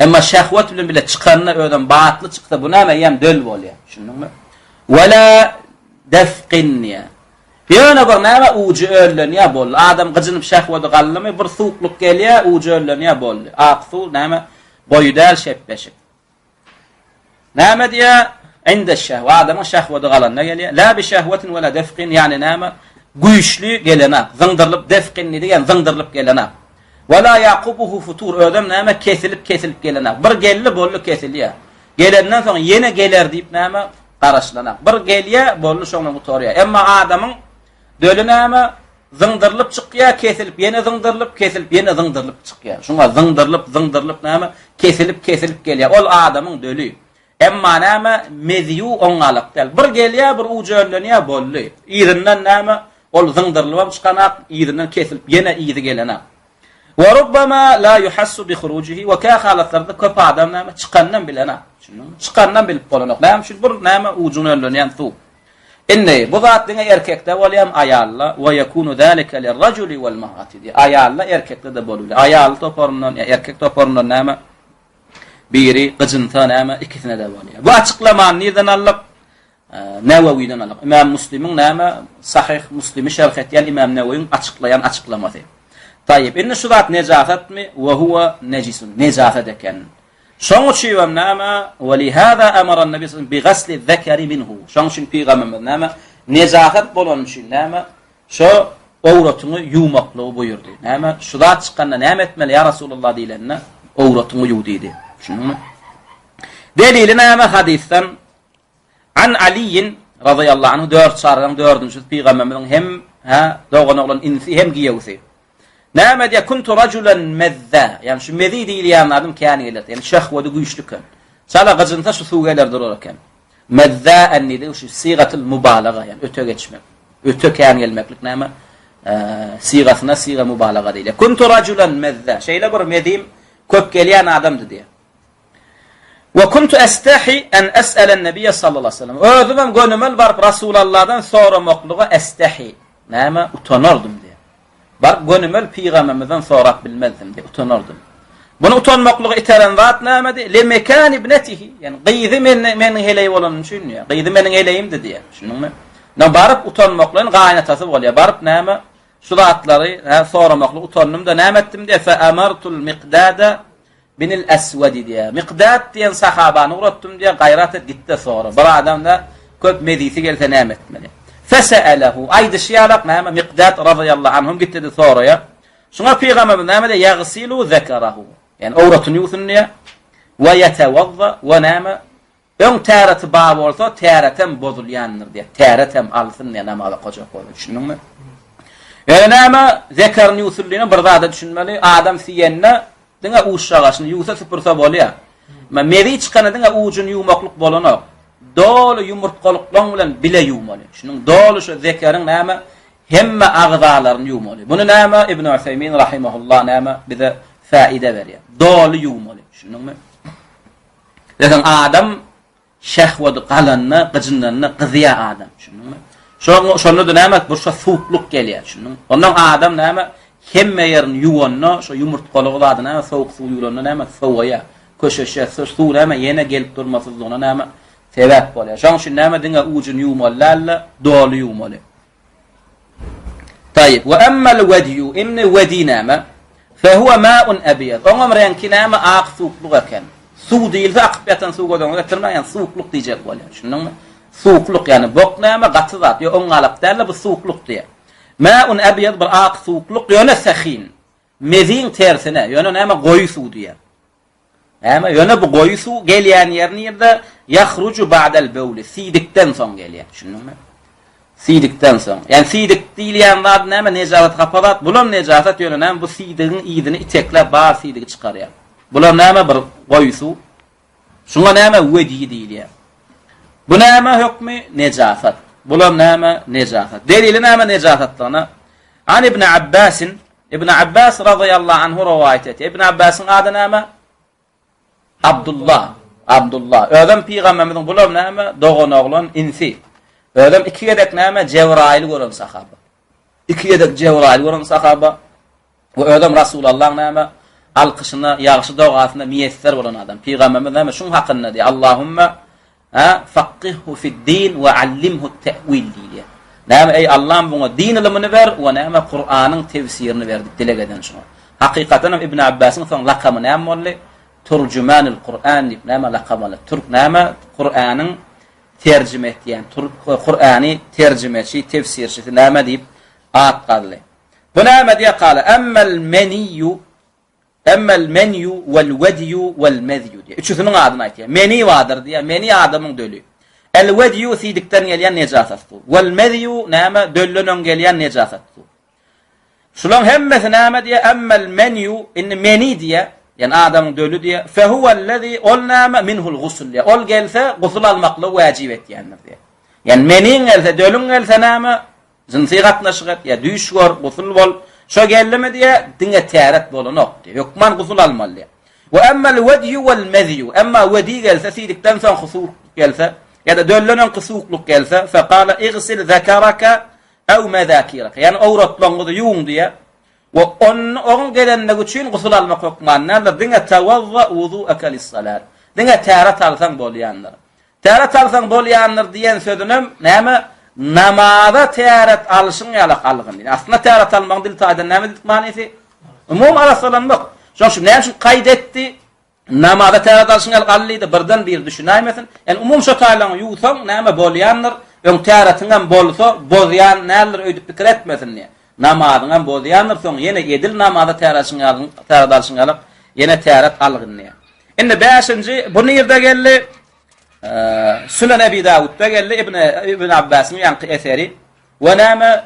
Emma şehwet bilen bile çykanda özem batly çyksa bu näme eýýäm döl bolýar. Düşündiňmi? Wala defqin diýýär. Ýöne bir näme ujy öllenýär boldy. Adam gyjynyp şehwedi galdymy bir suwuklyk gelýär, ujy öllenýär boldy. Ak suw näme goýy däl şepbeşik. Näme diýýär? Inde şehwe, adamyň şehwedi galanda gelýär. La bi şehwetin we la defqin, ýagny näme? Güýçli gelenak, zyňdyrylyp defqin diýdi, ýagny zyňdyrylyp gelenak. We la yaqubuhu futur, özem näme? Kesilip kesilip gelenak. Bir geldi, boldy kesilýär. Gelenden soň ýene geler diýip näme? Garaşylanak. Bir gelýär, boldy şoňa gutarýar. Emma adamyň döli näme? Zyňdyrylyp çykýar, kesilip, ýene zyňdyrylyp, kesilip, ýene zyňdyrylyp çykýar. Şuňa zyňdyrylyp, zyňdyrylyp näme? Kesilip, kesilip gelýär. Ol adamyň döli. Emma näme? Mezýu oňňalak däl. Bir gelýär, bir ujy öllenýär, boldy. Yzyndan näme? Ol zyňdyrylybam çykanak, yzyndan kesilip, ýene yzy gelenak. Wa rubbama la yuhassu bi hurujihi we kä halatlarda köp adam näme? Çykandan bilenak. Düşündiňmi? Çykandan bilip bolanok. Näme üçin? Bir näme ujuny öllenýän suw. Indi, bu zat diňe erkekde bolýarmy, aýalda? Wa ýekunu zalika lirrajuli wal mar'ati diýýär. Aýalda, erkekde-de bolup bilýär. Aýal toparyndan ýa erkek toparyndan näme biri gyjynsa näme ikisine-de bolýar. Bu açyklamany nirden aldyk? Newewiden aldyk. Imam Muslimiň näme Sahyh Muslimi şerh etýän Imam Newewiň açyklaýan açyklamasy. Taýyp, indi şu zat nejasatmy? Wa huwa nejisun. Nejasat eken. Şoň üçinem näme, Ve lihâzâ emeren-nebi sallallahu bi gasli-zekeri minhu. Şoň üçin pygamberimiz näme, nejasat bolany üçin näme, şo owratyňy ýuwmaklygy buýurdy. Näme, şu zat çykanda näme etmeli, ýa Rasulullah diýlende, owratyňy ýuw diýdi. Düşündiňmi? Delili näme hadysdan? An Aliýin razyýallahu anhu dört çargaň dördünjisi pygamberimiziň hem hä doganoglan inisi hem giýewsi. Näme diýýär? Kuntu rajulan mezza. Ýagny şu mezi diýilýän zadym kän gelerdi. Ýagny şehwedi güýçli eken. Çala gyjynsa şu suw geler durar eken. Mezza diýdi şu sigatul mubalaga, ýagny öte geçmek. Öte kän gelmeklik näme? Sigasyna siga mubalaga diýilýär. Kuntu rajulan mezza. Şeýle bir mezim köp gelýän adamdy diýýär. Ve kuntu estahi en es'elen nebiye sallallahu aleyhi ve sellem. Özümem gönümel baryp Rasulalladan soramaklyga estahi. Näme? Utanardym diýýär. Baryp gönümel pygamberimizden sorap bilmezdim diýip utanardym. Bunu utanmaklyga iteren zat nämedi? Le mekan ibnetihi. Ýani gyzy men meniň heleý bolany üçin diýýär. Gyzy meniň heleýimdi diýýär. Düşündiňmi? Na baryp utanmaklygyň gaýynatasy bolýar. Baryp näme? Şu zatlary hä soramaklyga utandym-da näme etdim diýýär. Fe amartul miqdada Binil Eswedi diýýär. Mikdad diýen sahabany ugratdym diýýär, gaýrat et git-de sora. Bir adamda köp mezisi gelse näme etmeli? Fese'elehu. Aýdyşy ýalak näme? Mikdad razyýallahu anhum gitdi-de soraýar. Şuňa pygamberimiz näme diýýär? Ýagsilu zekerahu. Ýagny owratyny ýuwsun diýýär. We ýetewazza we näme? Öň täreti bar bolsa, täretem bozulýandyr diýýär. Täretem alsyn diýýär namaz okajak bolsa. Düşündiňmi? Ýöne näme, zekerini ýuwsun diýene bir zada düşünmeli. Adam siýende diňe uşagaşyny ýuwsa süpürse bolýar. Emma mezi çykanda diňe ujuny ýuwmaklyk bolanok. Doly ýumurtgalyklaň bilen bile ýuwmaly. Düşündiňmi? Doly şu zekeriň näme hemme agzalaryny ýuwmaly. Muny näme Ibn Useýmin rahimehullah näme bize. Fäide berýär. Doly ýuwmaly. Düşündiňmi? Lekin adam şehwedi galanda, gyjynanda gyzýar adam. Düşündiňmi? Şoň şonda-da näme? Bir şo suwuklyk gelýär, düşündiňmi? Ondan adam näme? Hemme ýerini ýuwanda, şo ýumurtgalygy zady näme? Sowuk suw ýuwlanda näme? Sowaýar. Köşeşýär. Suw näme? Ýene gelip durmasyzlygyna näme? Sebäp bolýar. Şoň üçin näme? Diňe ujuny ýuwmaly däl-de, doly ýuwmaly. Taýyp. We emmel wediýu, indi wedi näme? Fehuwe maun ebyad. Oňam reňki näme? Ak suwuklyk eken. Suw diýilse akyp ýatan suw göz öňüňe getirmäň, ýani suwuklyk diýjek bolýar. Düşündiňmi? Suwuklyk, ýani bok näme? Gaty zat. Ýok, oňňalak däl-de, bu suwuklyk diýýär. Maun ebyad bir ak suwuklyk, ýöne sehin. Meziň tersine, ýöne näme goýy suw diýýär. Näme, ýöne bu goýy suw gelýän ýeri nirde? Ýahruju ba'dal bewli, siýdikden soň gelýär. Düşündiňmi? Siýdikden soň. Ýani siýdik diýilýän zat näme? Nejasat hapa zat. Bulam nejasat, ýöne näme bu siýdigiň yzyny itekläp bar siýdigi çykarýar. Bular näme bir goýy suw. Şuňa näme wedi diýilýär. Bu näme hökmi? Nejasat. Bulam näme? Nejasat. Delili näme nejasatlygyna? An Ibn Abbasin Ibn Abbas razyýallahu anhu rowaýat etýär. Ibn Abbasyň ady näme? Abdullah. Abdullah. Özem pygamberimiziň bular näme? Doganoglan insi. Özem iki gezek näme? Jebraýyly gören sahaba. Iki gezek Jebraýyly gören sahaba. We özem Rasulallaň näme? Alkyşyna, ýagşy dogasyna miýesser bolan adam. Pygamberimiz näme? Şuň hakynda diýýär. Allahumma Hä, fakkihhu fid-din we allimhu te'wil diýilýär. Näme, eý Allam buňa din ylymyny ber we näme Kuranyň tefsirini ber diýip dileg eden şuňa. Hakykatan hem Ibn Abbasyň soň lakamy näme boldy? Turjumanul Kuran diýip näme lakam aldy. Türk näme Kuranyň terjime etýän, Kurany terjimeçi, tefsirçisi näme diýip at galdy. Bu näme diýe kala? Emmel meniyyu Emmel menýu wel wedýu wel mezýu diýýär. Üçüsiniň adyny aýtýar. Meni bardyr diýýär. Meni adamyň döli. El wedýu siýdikden gelýän nejasat suw. Wel mezýu näme? Dölden öň gelýän nejasat suw. Şulaň hemmesi näme diýýär? Emmel menýu indi meni diýýär. Ýani adamyň döli diýýär. Fehuwellezi ol näme? Minhul gusl diýýär. Ol gelse gusul almaklygy wajyp etýändir diýýär. Ýani meniň gelse, dölüň gelse näme? Jynsy gatnaşyk et, ýa düýş gör, gusul bol. Şo geldimi diýýär, diňe täret bolanok diýýär. Hökman gusul almaly diýýär. We emmel wedýu wel mezýu. Emma wedi gelse, siýdikden soňky suwuklyk gelse, ýa-da dölden öňki suwuklyk gelse, fekala igsil zekeraka ew mezakiraka. Ýagny owratlaryňyzy ýuwuň diýýär. We on, oň gelenligi üçin gusul almak hökman däldir. Diňe tawazza wuzuaka lis-salat. Diňe täret alsaň bolýandyr. Täret alsaň bolýandyr diýen sözünem näme namaza täret alşyň ýalak algyn diýdi. Aslynda täret almagyň dil taýdan näme diýdik manysy? Umumy arassalanmak. Şonuň üçin näme üçin kaýd etdi? Namaza täret alşyň ýalak al diýdi. Birden bir düşünäýmesin. Ýani umumy şo taýlaňy ýuwsaň näme bolýandyr? Öň täretiňem bolsa bozýan däldir öýdüp pikir etmesin diýýär. Namazyňam bozýandyr, soň ýene edil namaza täret alşyň ýalak ýene täret algyn diýýär. Indi bäşinji, bu nirde geldi? Sünen Ebi Dawudda geldi, Ibn, Ibn Abbasyň ýaňky eseri. We näme?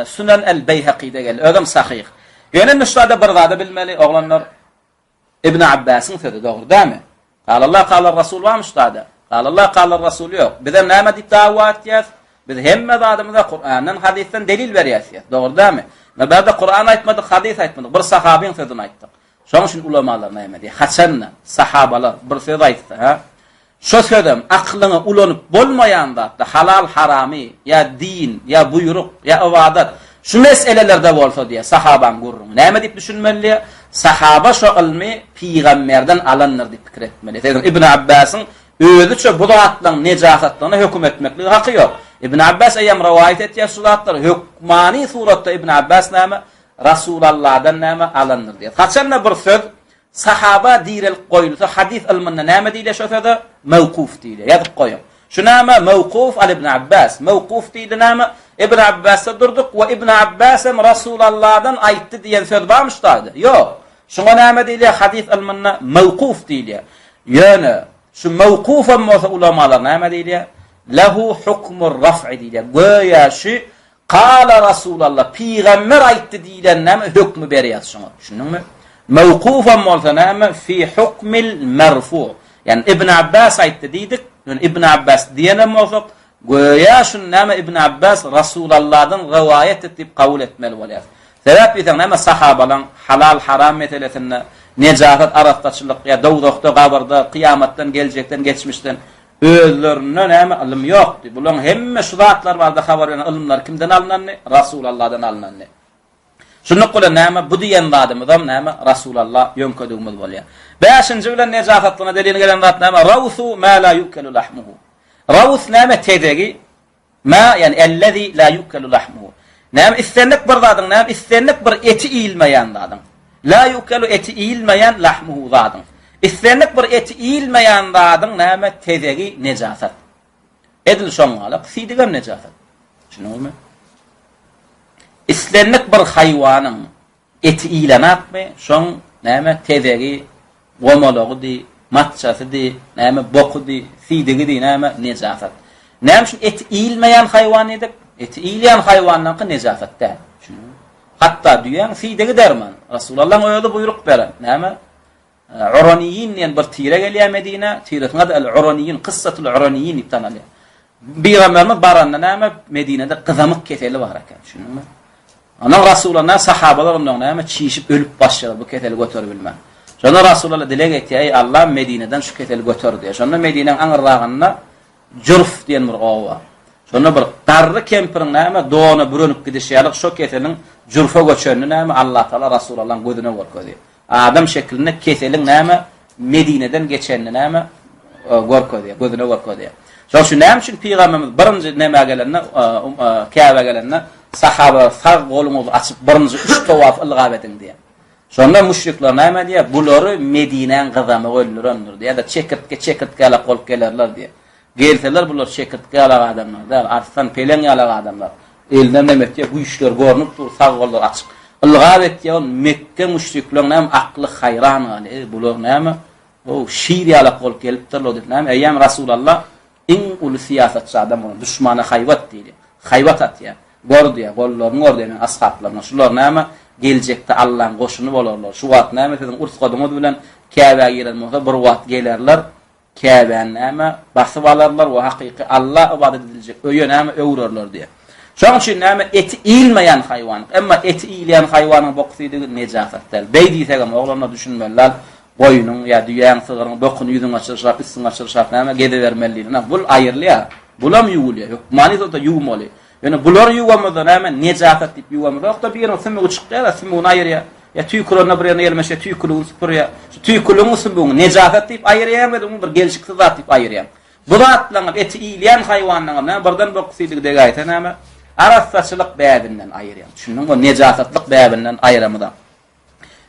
Sünen El-Beýhakide geldi. Özem sahyh. Ýöne indi şurada bir zady bilmeli, oglanlar. Ibn Abbasyň sözi dogry dälmi? Galallah, galar Rasul barmy şurada? Galallah, galar Rasul ýok. Bizem näme diýip dawa etýäs? Biz hemme zadymyza Kurandan, hadysdan delil berýäs. Dogry dälmi? We bärde Kuran aýtmadyk, hadys aýtmadyk. Bir sahabyň sözüni aýtdyk. Şonuň üçin ulamalar näme diýýär? Haçan-da sahabalar bir söz aýtsa, ha, şo sözem aklyňy ulanyp bolmaýan zatda, halal-haramy, ýa din, ýa buýruk, ýa ybadat, şu meselelerde bolsa diýýär, sahabaň gürrüňi. Näme diýip düşünmeli diýýär? Sahaba şo ylmy pygamberden alandyr diýip pikir etmeli. Sebäbi Ibn Abbasyň özüçe bu zatlaryň nejasatlygyna höküm etmeklige haky ýok. Ibn Abbas eýýäm rowaýat etýär şu zatlary. Hökmany suratda Ibn Abbas näme? Rasulalladan näme alandyr diýýär. Haçanda bir söz sahaba direlip goýulsa, hadys ylmynda näme diýilýär şo söze? Mewkuf diýilýär. Ýazyp goýuň. Şu näme? Mewkuf al Ibn Abbas. Mewkuf diýdi näme? Ibn Abbasda durduk we Ibn Abbas hem Rasulalladan aýtdy diýen söz barmy şu taýda? Ýok. Şuňa näme diýilýär? Hadys ylmynda mewkuf diýilýär. Ýöne şu mewkufam bolsa ulamalar näme diýilýär? Lehu hukmur raf'i diýilýär. Göýä şu Kala Rasulallah, pygamber aýtdy diýlen näme hökmi berýär şoňa. Düşündiňmi? Mewkufam bolsa näme fi hukmil merfu. Ýani Ibn Abbas aýtdy diýdik. Ýöne Ibn Abbas diýenem bolsak, göýä şuny näme Ibn Abbas Rasulallahdan rowaýat etdi diýip kabul etmeli bolýar. Sebäp diýseň näme sahabalaň halal haram meselesinde. Nejasat arassaçylyk ýa dowzahda, gabyrda, kyýamatdan, geljekden, geçmişden özlerinde näme ylym ýokdy. Bularyň hemme şu zatlar barada habar beren ylymlar kimden alynandy? Rasulallardan alynandy. Şunluk bilen näme bu diýen zadymyzam näme Rasulalla ýöňkedigimiz bolýar. Bäşinji bilen nejasatlygyna delil gelen zat näme? Rawsu ma la yukelu lahmuhu. Raws näme tezegi? Ma ýani ellezi la yukelu lahmuhu. Näme islendik bir zadyň näme islendik bir eti iýilmeýän zadyň. La yukelu eti iýilmeýän lahmuhu zadyň. Islendik bir eti iýilmeýän zadyň näme tezegi nejasat. Edil şoň ýaly siýdigem nejasat. Düşündiňizmi? Islendik bir haýwanyň eti iýilenakmy, şoň näme tezegi, gomalagydy, matçasydy, näme bokudy, siýdigidi näme nejasat. Näme üçin eti iýilmeýän haýwan diýdik? Eti iýilýän haýwanlaryňky nejasat däl. Düşündiňizmi? Hatda düýäň siýdigi derman. Resulullahyň özi buýruk beren. Näme? Uraniýin diýen bir tire gelýär Medinä. Tiresiniň ady El-Uraniýin, Kyssatul Uraniýin diýip tanalýar. Pygamberimiz baranda näme? Medinede gyzamyk keseli bar eken, düşündiňmi? Ondan Rasulullah sahabalar ondan näme çişip ölüp başlaýar bu keseli göterip bilmän. Şonda Rasulullah dileg etýär, Eý Allah, Medineden şu keseli göter diýär. Şonda Medinäň aňyrragynda Jurf diýen bir oba bar. Şonda bir garry kempiriň näme dona bürenip gidişi ýaly şo keseliň Jurfa göçenini näme Allah Taala Rasulullahyň gözüne görkezýär. Adam şeklinde keseliň näme Medineden geçenini näme görkezýär, gözüne görkezýär. Şonuň üçin näme üçin pygamberimiz birinji nämä gelende, Käbä gelende sahabalar sag goluňyzy açyp birinji üç towaf ylgap ediň diýýär. Şonda müşrikler näme diýýär? Bulary Medinäň gyzamygy öldürendir diýýär, ýa-da çekirtge çekirtge ýalak bolup gelerler diýýär. Gelseler bular çekirtge ýalak adamlar däl, arslan, peleň ýalak adamlar. Elinden neme etýär, güýçleri görnüp dur, sag gollary açyk. Ylgap etýär, ol Mekge müşrikleň näme akly haýran galýar, Eý, bular näme, o, şir ýalak bolup gelipdirler diýip, näme, eýýäm Rasulalla iň uly syýasatçy adam bolan, duşmana haýbat diýilýär. Haýbat atýar. Gör diýýär, gollaryny gör diýýär meniň ashablarymyň. Şular näme, geljekde Allaň goşuny bolarlar. Şu wagt näme siziň ursgadyňyz bilen Käbä giren bolsa, bir wagt gelerler, Käbäni näme, basyp alarlar we hakyky Alla ybadat ediljek öýe näme öwrerler diýýär. Şonuň üçin näme, eti iýilmeýän haýwan, emma eti iýilýän haýwanyň bokusy-diýdigi nejasat däl. Beý diýsegem, oglanlar düşünmeliler, goýnuň ýa düýäň, sygryň bokuny ýüzüňe çyrşap, üstüňe çyrşap näme gezibermeli diýlen. Bul aýrylýar. Bulam ýuwulýar. Hökmany suratda ýuwmaly. Ýöne bulary ýuwamyzda näme, nejasat diýip ýuwamyzok-da, biriniň sümügi çykýar-da, sümügini aýyrýar. Ýa tüýkürende bir ýerine ýelmeşýär, tüýküligini süpürýär. Şu tüýküligiň sümügini nejasat diýip aýyrýaň we muny bir gelşiksiz zat diýip aýyrýaň. Bu zatlaryňam, eti iýilýän haýwanlaryňam näme, birden bir siýdigi degäýse näme, arassaçylyk bäbinden aýyrýaň. Düşündiňmi? O nejasatlyk bäbinden aýramyzak.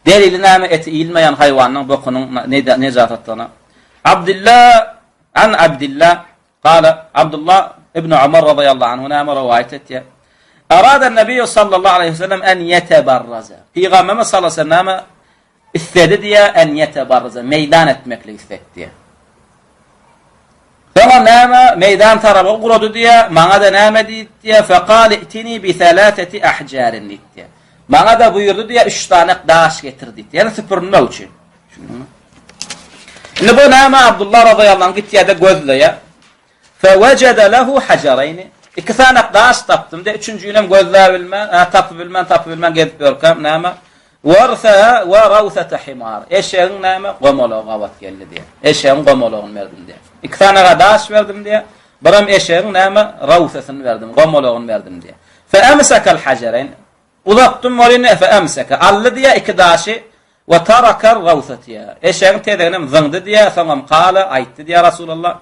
Delili näme, eti iýilmeýän haýwanyň bokunyň nejasatlygyna? Abdylla an Abdylla Kala, Abdullah ibn Omar razyýallahu anhu näme rowaýat etýär? Arada Nebiýu sallallahu aleýhi we sellem en ýetebarraza. Pygamberimiz sallallahu aleýhi we sellem näme isledi diýýär? En ýetebarraza, meýdan etmeklik isledi diýýär. Soňra näme meýdan tarapa ugrady diýýär, maňa-da näme diýdi diýýär? Fekale itini bi selaseti ahjarin diýdi. Maňa-da buýurdy diýýär, üç sany daş getir diýdi. Ýagny süpürmek üçin. Indi bu näme Abdullah razyýallahu anh gitýär-de gözleýär. Fewejede lehu hajarayni. Iki sany daş tapdym de, üçünjini hem gözläp bilmän, ha, tapyp bilmän, tapyp bilmän gezip ýörkäm näme? Warsa we rawsata himar. Eşegiň näme? Gomalagy gabat geldi diýär. Eşegiň gomalagyny berdim diýär. Iki sany daş berdim diýär. Biram eşegiň näme? Rawsasyny berdim, gomalagyny berdim diýär. Fe emsakal hajarayn. Uzatdym welin fe emseke, aldy diýýär iki daşy, we tarakar rawsa diýýär. Eşegiň tezeginem zyňdy diýýär, soňam kala, aýtdy diýýär Resulallah,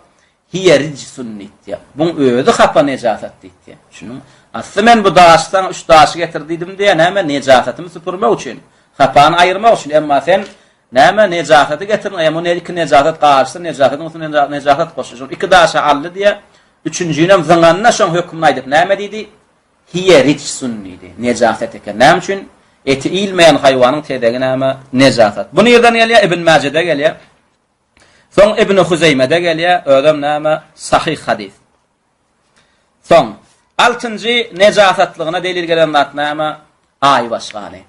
hiýe rijsun diýýär. Buň özi hapa nejasat diýýär. Düşündiňmi? Asly men bu daşy saňa üç daşy getir diýdim diýýär, näme nejasatymy süpürmek üçin, hapany aýyrmak üçin, emma sen näme nejasaty getirdiň, eýýäm bu iki nejasat garyşsa nejasatyň üstüne nejasat goşdy. Şol iki daşy aldy diýýär, üçünjinem zyňanda şoň hökmüni aýdyp näme diýdi? Hiýe rijsun diýdi. Nejasat eken. Näme üçin? Eti iýilmeýän haýwanyň tezegi näme? Nejasat. Bu nirden gelýär? Ibn Mäjede gelýär. Soň Ibn Huzeýmede gelýär. Özem näme? Sahyh hadys. Soň altynjy nejasatlygyna delil gelen zat näme? Aýbaş gany.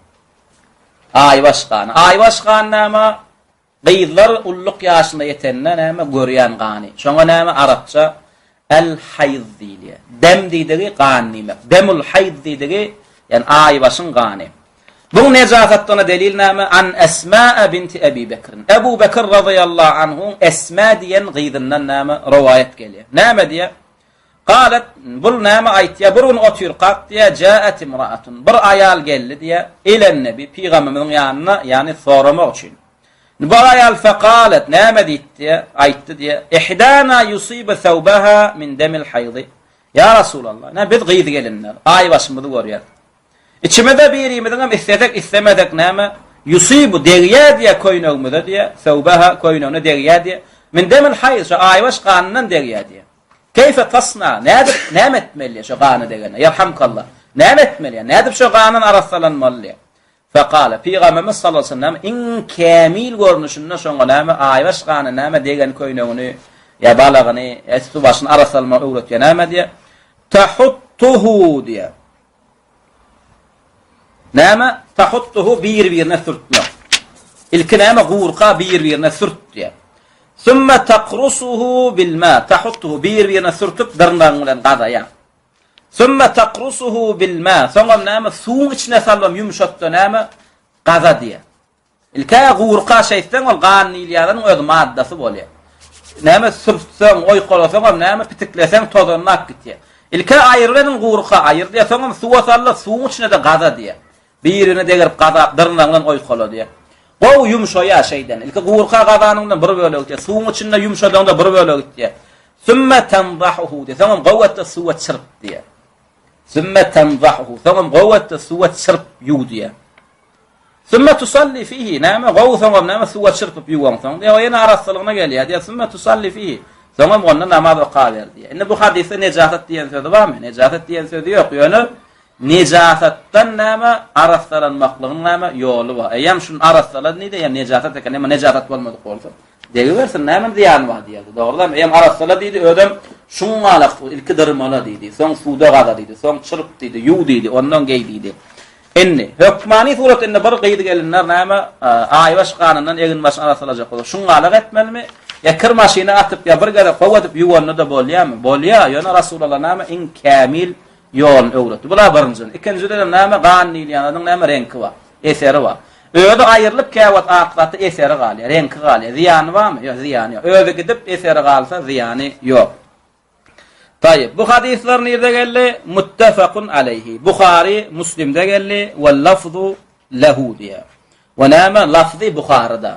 Aýbaş gany. Aýbaş gany näme? Gyzlar ulluk ýaşyna ýetende näme görýän gany. Şoňa näme arapça el haýz diýilýär. Dem diýdigi gan diýmek. Demul haýz diýdigi ýani aýbaşyň gany. Buň nejasatdygyna delil näme? An Esmaa binti Ebi Bekrin. Ebu Bekr razyýallahu anhuň Esma diýen gyzyndan näme rowaýat gelýär. Näme diýýär? Galet, bul näme aýtýar? Bir gün otyrkak diýýär, jaat imraatun. Bir aýal geldi diýýär, ilen nebi, pygamberimiziň ýanyna, ýagny soramak üçin. Bu aýal fekalet, näme diýdi diýýär, aýtdy diýýär, ihdana yusibu thawbaha min demil haýdy. Ýa Rasulallah, näme biz gyz-gelinler, aý başymyzy görýäris. Içimizde birimiziňem islesek islemesek näme, Ýusybu, degýär diýýär köýnegimize diýýär, söwbeha, köýnegine degýär diýýär. Min demil haýz, şo aýbaş ganyndan degýär diýýär. Keýfe tasna, nädip, näme etmeli diýýär şo gany degende, ýerhamkallah. Näme etmeli diýýär, nädip şo gandan arassalanmaly diýýär. Fekale, Pygamberimiz sallallahu aleyhi ve sellem iň kämil görnüşinde şoňa näme, aýbaş gany näme degen köýnegini ýa balagyny, ýa üsti-başyny arassalamagy öwretýär, näme diýýär? Tahuttuhu diýýär. Näme? Tahuttuhu bir-birine sürtmek. Ilki näme gurka bir-birine sürt diýär. Summa takrusuhu bilma. Tahuttuhu bir-birine sürtüp dyrnagyň bilen gazaýar. Summa takrusuhu bilma. Soňam näme suwuň içine salybam ýumşatda näme gaza diýär. Ilkä gurka şeýtseň ol gan diýilýäniň öz maddasy bolýar. Näme sürtseň, oýkalasaňam näme pitikleseň tozanlap gitýär. Ilkä aýryl ediň gurka aýyr diýýär, soňam suwa sal-da suwuň içine-de gaza diýýär. Birine degerip gazap dyrnagyň bilen oýkala diýýär. Gowy ýumşaýar şeýden. Ilki gurka gazanyňdan bir bölegi gitýär. Suwuň içinde ýumşadaňda bir bölegi gitýär. Sümme tenzahuhu diýýär. Soňam gowy et-de suwa çyrp diýýär. Sümme tenzahuhu. Soňam gowy et-de suwa çyrp ýuw diýýär. Sümme tusalli fihi, näme, gowy soňam näme suwa çyrpyp ýuwaňsoň, diýýär, o ýene arassalygyna gelýär, diýýär, sümme tusalli fihi, soňam onda namaz okaber, diýýär. Indi bu hadysda nejasat diýen sözi barmy? Nejasat diýen sözi ýok, ýöne nejasatdan näme arassalanmaklygyň näme ýoly bar. Eýýäm şuny arassalan diýdi, eýýäm nejasat eken, emma nejasat bolmadyk bolsa, degibersin, näme zyýany bar diýerdi. Dogrudanam, eýýäm arassala diýdi, özem şuň galak ilki dyrmala diýdi, soň suwda gaza diýdi, soň çyrp diýdi, ýuw diýdi, ondan geý diýdi. Indi, hökmany surat indi bir gyz-gelinler näme, aýbaş ganyndan egin-başyny arassalajak bolsa, şuňňalak etmelimi? Ýa kir maşyna atyp, ýa bir gezek gowy edip ýuwanda-da bolýarmy? Bolýar, ýöne Rasulalla näme, iň kämil ýoluny öwretdi. Bul-a birinjiden. Ikinjidenem näme, gan diýilýän zadyň näme, reňki bar, eseri bar. Özi aýrylyp käwagt ak zatda eseri galýar, reňki galýar. Zyýany barmy? Ýok, zyýany ýok. Özi gidip, eseri galsa, zyýany ýok. Taýyp. Bu hadyslar nirde geldi? Muttefakun aleýhi. Buhary, Muslimde geldi. We lafzu lehu diýýär. We näme? Lafzy Buharyda.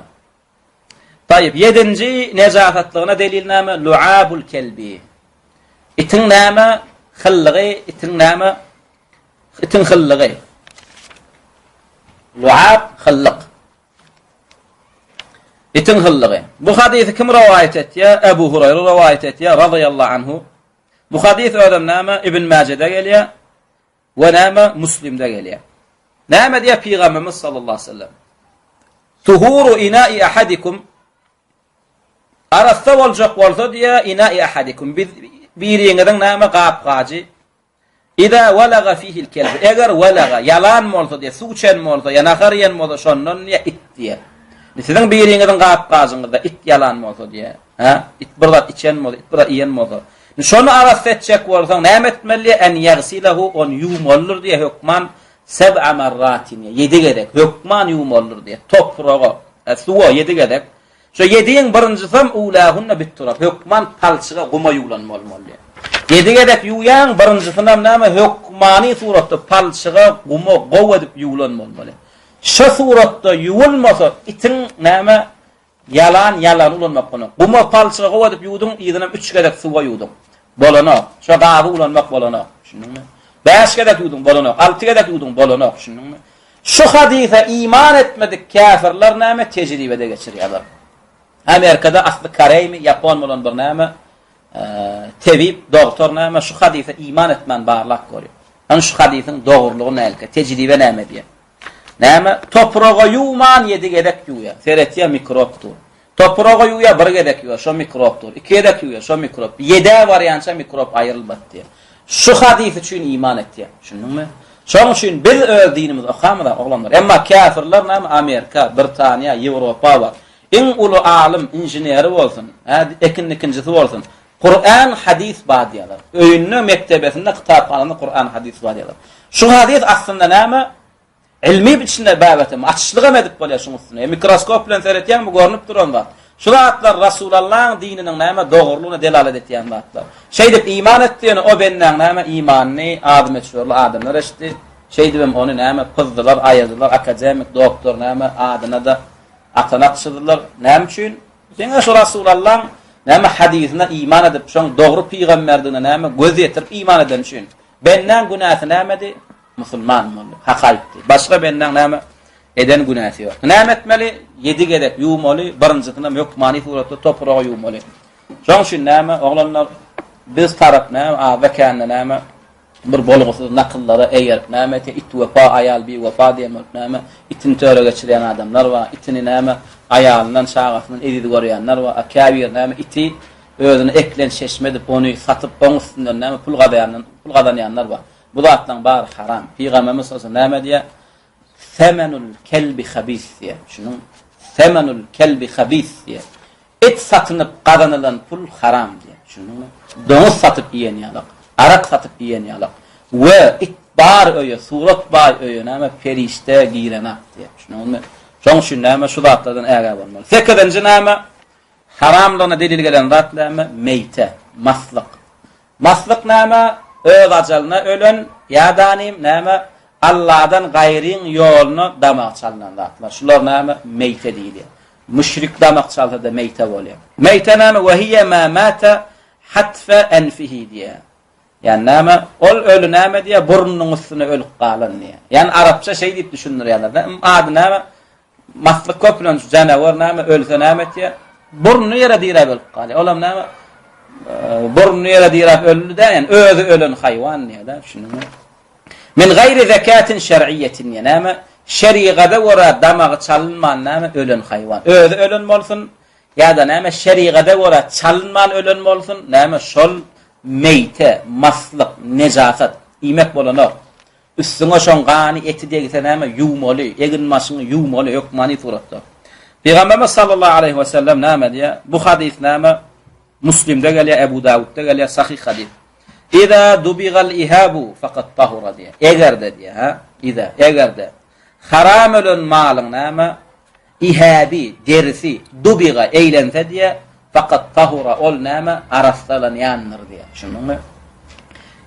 Taýyp. Ýedinji nejasatlygyna delil näme? Luabul kelbi. Itiň näme? Hyllygy, itiň näme? Itiň hyllygy. Luab hyllyk. Itiň hyllygy. Bu hadysy kim rowaýat etýär? Ebu Hurayra rowaýat etýär, razyýallahu anhu. Bu hadys özem näme? Ibn Mäjede gelýär we näme? Muslimde gelýär. Näme diýýär Pygamberimiz sallallahu aleyhi ve sellem? Tuhuru ina'i ahadikum Arassa boljak bolsa diýýär, ina'i ahadikum. Biz biriňiziň näme gap-gajy Iza walaga fihil kelb, eger walaga, ýalan bolsa diýýär, suw içen bolsa, ýa nahar iýen bolsa, şondan diýýär, it diýýär. Indi siziň biriňiziň gap-gajyňyzda it ýalan bolsa diýýär, hä? It bir zat içen bolsa, it bir zat iýen bolsa. Indi şony arassa etjek bolsaň, näme etmeli diýýär? En ýagsilehu, ony ýuwmalydyr diýýär, hökman seb'a marratin diýýär, ýedi gezek hökman ýuwmalydyr diýýär, topraga, suwa ýedi gezek. Şo ýediň birinjisem ulahunna bitturab, hökman palçyga, guma ýuwlan bolmaly. Ýedi gezek ýuwýaň, birinjisinam näme, hökmany suratda palçyga, guma gowy edip ýuwlan bolmaly. Şo suratda ýuwulmasa, itiň näme, ýalan ýalany ulanmak bolanok. Guma, palçyga gowy edip ýuwduň, yzynam üç gezek suwa ýuwduň. Bolanok. Şo gaby ulanmak bolanok. Düşündiňmi? Bäş gezek ýuwduň, bolanok. Alty gezek ýuwduň, bolanok. Düşündiňmi? Şu hadysa iman etmedik käfirler näme tejribede geçirýärler. Amerikada asly koreými, ýapon bolan bir näme tebip, dogtor näme şu hadysa iman etmän barlap görýär. Hany şu hadysyň dogrulygy nälik, tejribe näme diýýär. Näme topraga ýuwman ýedi gezek ýuwýar. Seretýär mikrop dur. Topraga ýuwýar, bir gezek ýuwýar, şo mikrop dur. Iki gezek ýuwýar, şo mikrop. Ýedä barýança mikrop aýrylmady diýýär. Şu hadys üçin iman etýär. Düşündiňmi? Şonuň üçin biz öz dinimizi okamyzak, oglanlar. Emma käfirler näme Amerika, Britaniýa, Ýewropa bar. Iň uly alym, inženeri bolsun, hä, ekin dikinjisi bolsun. Kuran, hadys bar diýýärler. Öýünde, mekdebesinde, kitaphanasynda Kuran, hadys bar diýýärler. Şu hadys aslynda näme? Ilmi içinde babetem açyşlygam edip bolýar şuň üstüne. E, mikroskop bilen seretýäň bu görnüp duran zat. Şu zatlar Rasulallaň dininiň näme dogrulygyna delalet etýän zatlar. Şeýdip iman etdi ýöne o bendäň näme imanyny az möçberli adamlar eşitdi. Şeýdibem ony näme pyzdylar, aýyrdylar, akademik, doktor näme adyna-da atanak çyzdylar. Näme üçin? Diňe şu Rasulallaň näme hadysyna iman edip, şoň dogry pygamberdigine näme göz ýetirip iman edeni üçin. Bendäň günäsi nämedi? Musulman boldy. Hak aýtdy. Başga bendäň näme eden günäsi ýok. Näme etmeli? Ýedi gezek ýuwmaly, birinjisinem hökmany suratda topraga ýuwmaly. Şoň üçin näme, oglanlar, biz tarap näme, azda-kände näme, bir bolgusyz nakyllara eýerip näme etýär, it wepa, aýal biwepa diýen bolup näme, itini töre geçirýän adamlar bar, itini näme, aýalyndan, çagasyndan eziz görýänler bar, a käbiri näme, iti özüne eklenç çeşme edip, ony satyp, oň üstünden näme, pul gazanýan, pul gazanýanlar bar. Bu zatlaryň bary haram. Pygamberimiz sallallahu aleyhi ve sellem näme diýýär? Semenul kelbi habis diýýär. Şunuň semenul kelbi habis diýýär. Et satynyp gazanylan pul haram diýýär. Düşündiňmi? Doňuz satyp iýen ýalak, arak satyp iýen ýalak we it bar öýe, surat bar öýe näme perişde girenak diýýär. Düşündiňmi? Şoň üçin näme şu zatlardan ägä bolmaly. Sekizinji näme? Haramlygyna delil gelen zat näme? Meýte, maslyk. Maslyk näme? Öz ajalyna ölen ýa-da näme? Alladan gaýryň ýoluna damak çalynan zatlar. Şular näme? Meýte diýilýär. Müşrik damak çalsa-da meýte bolýar. Meýte näme? Ve hiye ma mata hatfa enfihi diýýär. Ýani näme? Ol öli näme diýýär? Burnunyň üstüne ölüp galan diýýär. Ýani arapça şeý diýip düşündirýärler-de. Ady näme? Maslyk köplenç janawar näme ölse näme etýär? Burnuny ýere diräp ölüp galýar. Olam näme? Burnuny ýere diräp öldi-dä, ýani özi ölen haýwan diýýär-de, düşündiňmi? Min gaýri zekatin şer'iýetin diýýär. Näme? Şerigada görä damagy çalynman näme ölen haýwan. Özi ölen bolsun ýa-da näme şerigada görä çalynman ölen bolsun, näme şol meýte, maslyk, nejasat iýmek bolanok. Üstüňe şoň gany, eti degse näme, ýuwmaly, egin-başyňy ýuwmaly hökmany suratda. Pygamberimiz sallallahu aleýhi we sellem näme diýýär? Bu hadys näme? Muslimde gelýär, Ebu Dawudda gelýär, sahyh hadys. Iza dubigal ihabu faqat tahura diýýär. Eger-de diýýär, ha? Iza, eger-de haram ölen malyň näme? Ihäbi, derisi, dubiga eýlense diýýär, fakat tahura, ol näme, arassalanýandyr diýýär. Düşündiňmi?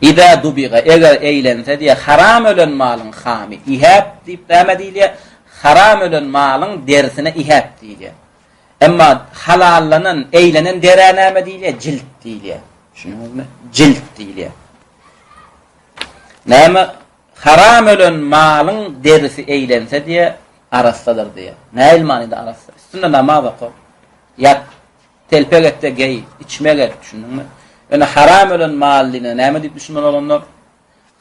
Iza dubiga, eger eýlense diýýär, haram ölen malyň hamy, ihäb diýip näme diýilýär? Haram ölen malyň derisine ihäb diýilýär. Emma halallanan, eýlenen derä näme diýilýär? Jilt diýilýär. Düşündiňizmi? Jilt diýilýär. Näme? Haram ölen malyň derisi eýlense diýe, arassadyr diýe. Nähili manyda arassa? Üstünde namaz oka. Ýat, telpek et-de geý, içmek et, düşündiňmi? Ýöne haram ölen mal diýene näme diýip düşünmeli oglanlar?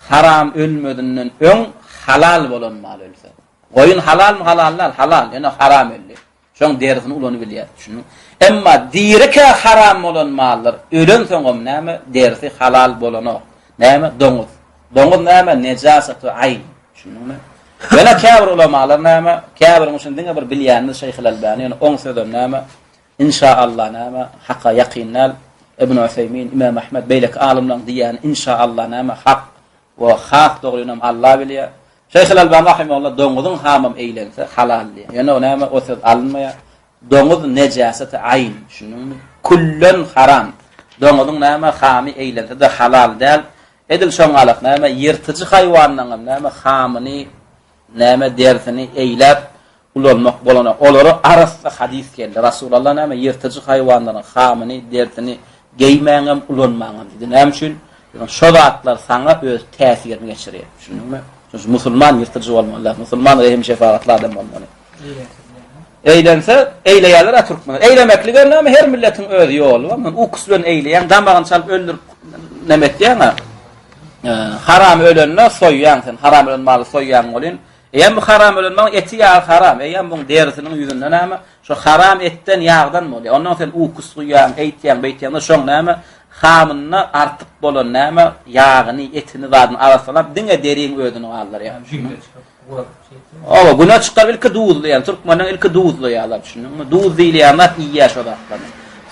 Haram ölmezinden öň halal bolan mal ölse. Goýun halalmy, halal däl, halal, ýöne haram öldi. Şoň derisini ulanybilýär, düşündiňmi? Emma dirikä haram bolan mallar ölensoňam näme, derisi halal bolanok. Näme? Doňuz. Doňuz näme? Nejasatu aýn. Düşündiňmi? Ýöne käbir ulamalar näme, käbiriň üçin diňe bir bilýänimiz Şeýhul Albani, ýöne oň sözem näme, inşa-Allah näme, haka ýakyn däl. Ibn Useýmin, Imam Ahmed, beýleki alymlaryň diýýäni inşa-Allah näme, hak we has dogrynam Allah bilýär. Şeýhul Albani rahimehullah doňuzyň hamam eýlense halal diýýär. Ýöne o näme o söz alynmaýar. Doňuz nejaseti aýn, düşündiňmi? Küllen haram. Doňuzyň näme hamy eýlense-de halal däl. Edil şoň galak näme ýyrtyjy haýwanlaryňam näme hamyny näme derisini eýläp ulanmak bolanok. Olara arassa hadys geldi. Rasulallah näme ýyrtyjy haýwanlaryň hamyny, derisini geýmäňem, ulanmaňam diýdi. Näme üçin? Ýöne şo zatlar saňa öz täsirini geçirýär. Düşündiňmi? Şonuň üçin musulman ýyrtyjy bolmaly däl. Musulman rehim-şepagatly adam bolmaly. Eýlense, eýleýärler-ä türkmenler. Eýlemeklige näme her milletiň öz ýoly bar. Men ukus bilen eýleýäň, damagyny çalyp öldürip näme etýäň-ä? Haram ölende soýýaň sen. Haram ölen maly soýýaň welin, Eýýäm bu haram ölen malyň eti ýagy haram. Eýýäm buň derisiniň ýüzünde näme? Şo haram etden, ýagdan bolýar. Ondan sen ukus guýýaň, eýtýäň, beýtýäň-de şoň näme? Hamynda artyk bolan näme? Ýagyny, etini, zadyny arassalap, diňe deriň özüni galdyrýar. Oba, güne çykaryp ilki duzlaýar. Türkmenler ilki duzlaýarlar, düşündiňmi? Duz diýilýän zat iýýär şo zatlary.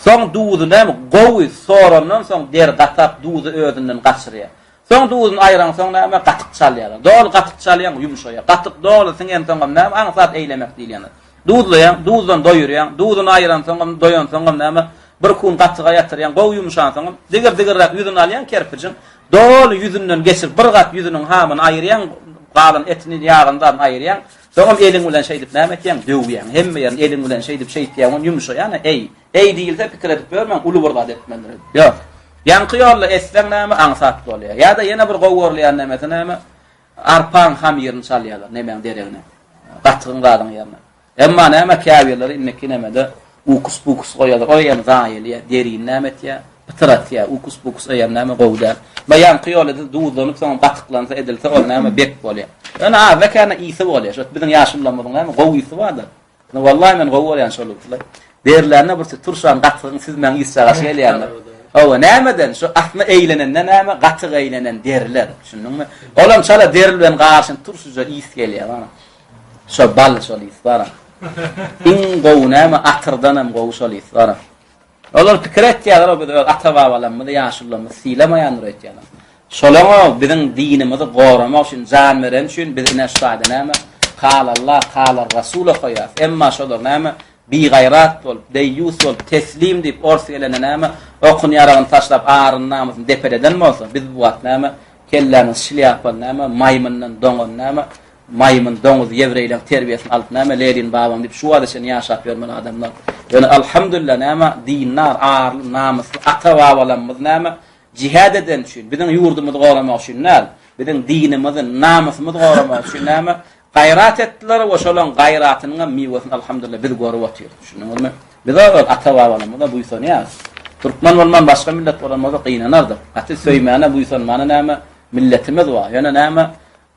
Soň duzy näme? Gowy sorandan soň deri gatap duzy özünden gaçyrýar. Soň duzuny aýraňsoň näme, gatyk çalýarlar. Doly gatyk çalýaň, ýumşaýar. Gatyk doly siňensoňam näme, aňsat eýlemek diýilýändir. Duzlaýaň, duzdan doýurýaň, duzuny aýransoňam, doýansoňam näme, bir kun gatyga ýatyrýaň, gowy ýumşansoňam, digir-digirräk ýüzüni alýaň kerpijiň, doly ýüzünden geçirip, bir gat ýüzüniň hamyny aýyrýaň, galan etini, ýagyny zadyny aýyrýaň, soňam eliň bilen şeýdip näme etýäň, döwýäň, hemme ýerini eliň bilen şeýdip şeýtýäň, ony ýumşaýan, eý, eý diýilse pikir edip ýörmäň, uly bir zat etmelidir. Ýok. Ýaňky ýolda etseň näme, aňsat bolýar. Ýa-da ýene bir gowy görülýän nemesi näme, Arpaň hamyryny çalýarlar nemäň deregine, gatygyň zadyň ýerine. Emma näme käbirleri indiki nemede ukus-pukus goýýarlar, o hem zaýalaýar, derini näme etýär, pytratýar, ukus-pukus eýýäm näme gowy däl. Ba ýaňky ýoly edil duzlanyp soňam gatyklansa edilse ol näme bek bolýar. Ýöne azda-kände ysy bolýar. Şo biziň ýaşulularymyzyň näme gowy ysy bardyr. Wallahi men gowy görýän şol ysy. Berlende bir turşan gatygyň süzmäň ys çagaşy gelýändir. Hawa, nämeden? Şu asma eýlenende näme? Gatyk eýlenen deriler. Düşündiňmi? Olam çala deri bilen garyşan turşuja ys gelýär bana. Şo bal şol ys bara. Iň gowy näme? Atyrdanam gowy şol ys bara. Olar pikir etýärler, o biz öz ata-babalarymyzy, ýaşulularymyzy sylamaýandyr öýtýärler. Şolaň-a biziň dinimizi goramak üçin jan bereni üçin biz ine şu taýda näme, Kalallah, kalar-Rasul okaýarys. Emma şolar näme, bigaýrat bolup, deýýus bolup, teslim diýip, ors gelende näme, okuny-ýaragyny taşlap, aryny-namysyny depeleden bolsa, biz bu wagt näme, kellämiz şlýapaly näme, maýmyndan doňan näme, Maýmyn, doňuz, ýewreýleň terbiýesini alyp näme Lenin babam diýip şu wagta çenli ýaşap ýörmeli adamlar. Ýöne alhamdulillah näme dindar, arly, namysly ata-babalarymyz näme jihad eden üçin, biziň ýurdumyzy goramak üçin däl, biziň dinimizi, namysymyzy goramak üçin näme gaýrat etdiler we şolaň gaýratynyň hem miwesini alhamdulillah biz görüp otyrys. Düşündiňizmi? Biz öz ata-babalarymyza buýsanýarys. Türkmen bolman başga millet bolan bolsa gynanardyk. Gaty söýmäne, buýsanmana näme milletimiz bar. Ýöne näme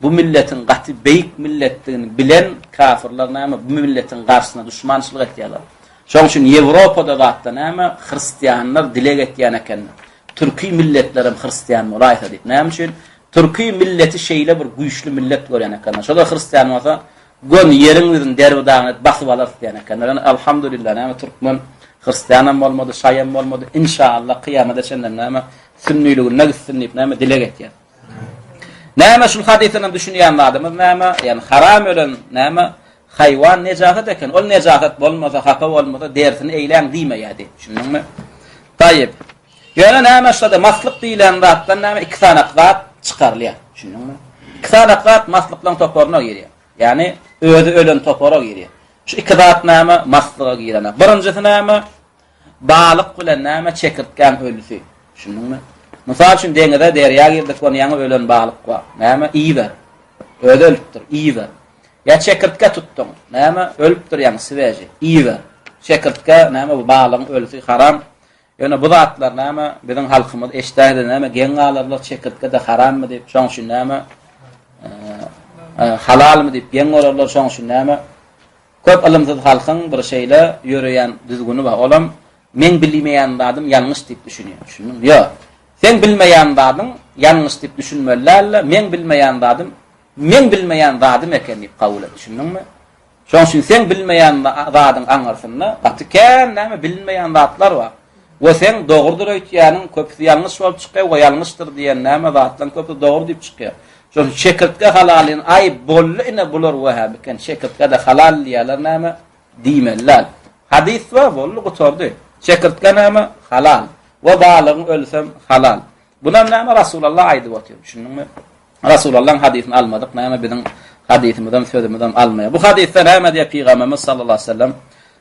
Bu milletiň gaty beýik milletdigini bilen kafirler näme bu milletiň garşysyna duşmançylyk etýärler. Şoň üçin Ýewropada zatda näme hristianlar dileg etýän ekenler. Türki milletlerem hristian bolaýsa diýip. Näme üçin? Türki milleti şeýle bir güýçli millet görýän ekenler. Şolar hristian bolsa göni ýeriň ýüzüni derbi-dagyn edip basyp alarys diýen ekenler. Ýöne alhamdulillah näme türkmen hristianam bolmady, şaýam bolmady. Inşallah kyýamata çenlem näme sünniliginde gitsin diýip näme dileg etýär. Näme şul hadysdan düşünýän zadymyz näme? Ýani haram ölen näme? Haýwan nejasat eken. Ol nejasat bolmasa, hapa bolmasa derisini eýläň diýmeýärdi. Düşündiňmi? Taýyp. Ýöne näme şurada maslyk diýlen zatdan näme iki sanak zat çykarylýar. Düşündiňmi? Iki sanak zat maslyklaryň toparyna girýär. Ýani özi ölen topara girýär. Şu iki zat näme maslyga girene. Birinjisi näme? Balyk bilen näme çekirtgäň ölüsi. Düşündiňmi? Mysal üçin deňize, derýa girdik, ony ýaňy ölen balyk bar. Näme? Iýiber. Özi ölüpdir, iýiber. Ýa çekirtge tutduň. Näme? Ölüpdir ýaňy sweži. Iýiber. Çekirtge näme bu balygyň ölüsi haram. Ýöne bu zatlar näme biziň halkymyz eşdäýse näme geň galarlar çekirtge-de harammy diýip, şoň üçin näme halalmy diýip geň görerler, şoň üçin näme Köp ylymsyz halkyň bir şeýle ýöreýän düzgüni bar, olam meň bilmeýän zadym ýalňyş diýip düşünýär. Düşündiňmi? Ýok. Seň bilmeýän zadyň ýalňyş diýip düşünmeli däl-de, meň bilmeýän zadym meň bilmeýän zadym eken diýip kabul et. Düşündiňmi? Şonuň üçin seň bilmeýän zadyň aňyrsynda gaty kän näme bilinmeýän zatlar bar. We seň dogrudyr öýtýäniň köpüsi ýalňyş bolup çykýar we ýalňyşdyr diýen näme zatlaryň köpüsi dogry diýip çykýar. Şonuň üçin çekirtge halalyn aý bolly ine bular wehhaby eken çekirtge-de halal diýýärler näme diýmeli däl. Hadys bar boldy gutardy. Çekirtge näme halal we balygyň ölüsem halal. Bunam näme Rasulallah aýdyp otyr düşündiňmi? Rasulallaň hadysyny almadyk näme biziň hadysymyzam sözümizem almaýar. Bu hadysda näme diýýär Pygamberimiz sallallahu aleyhi ve sellem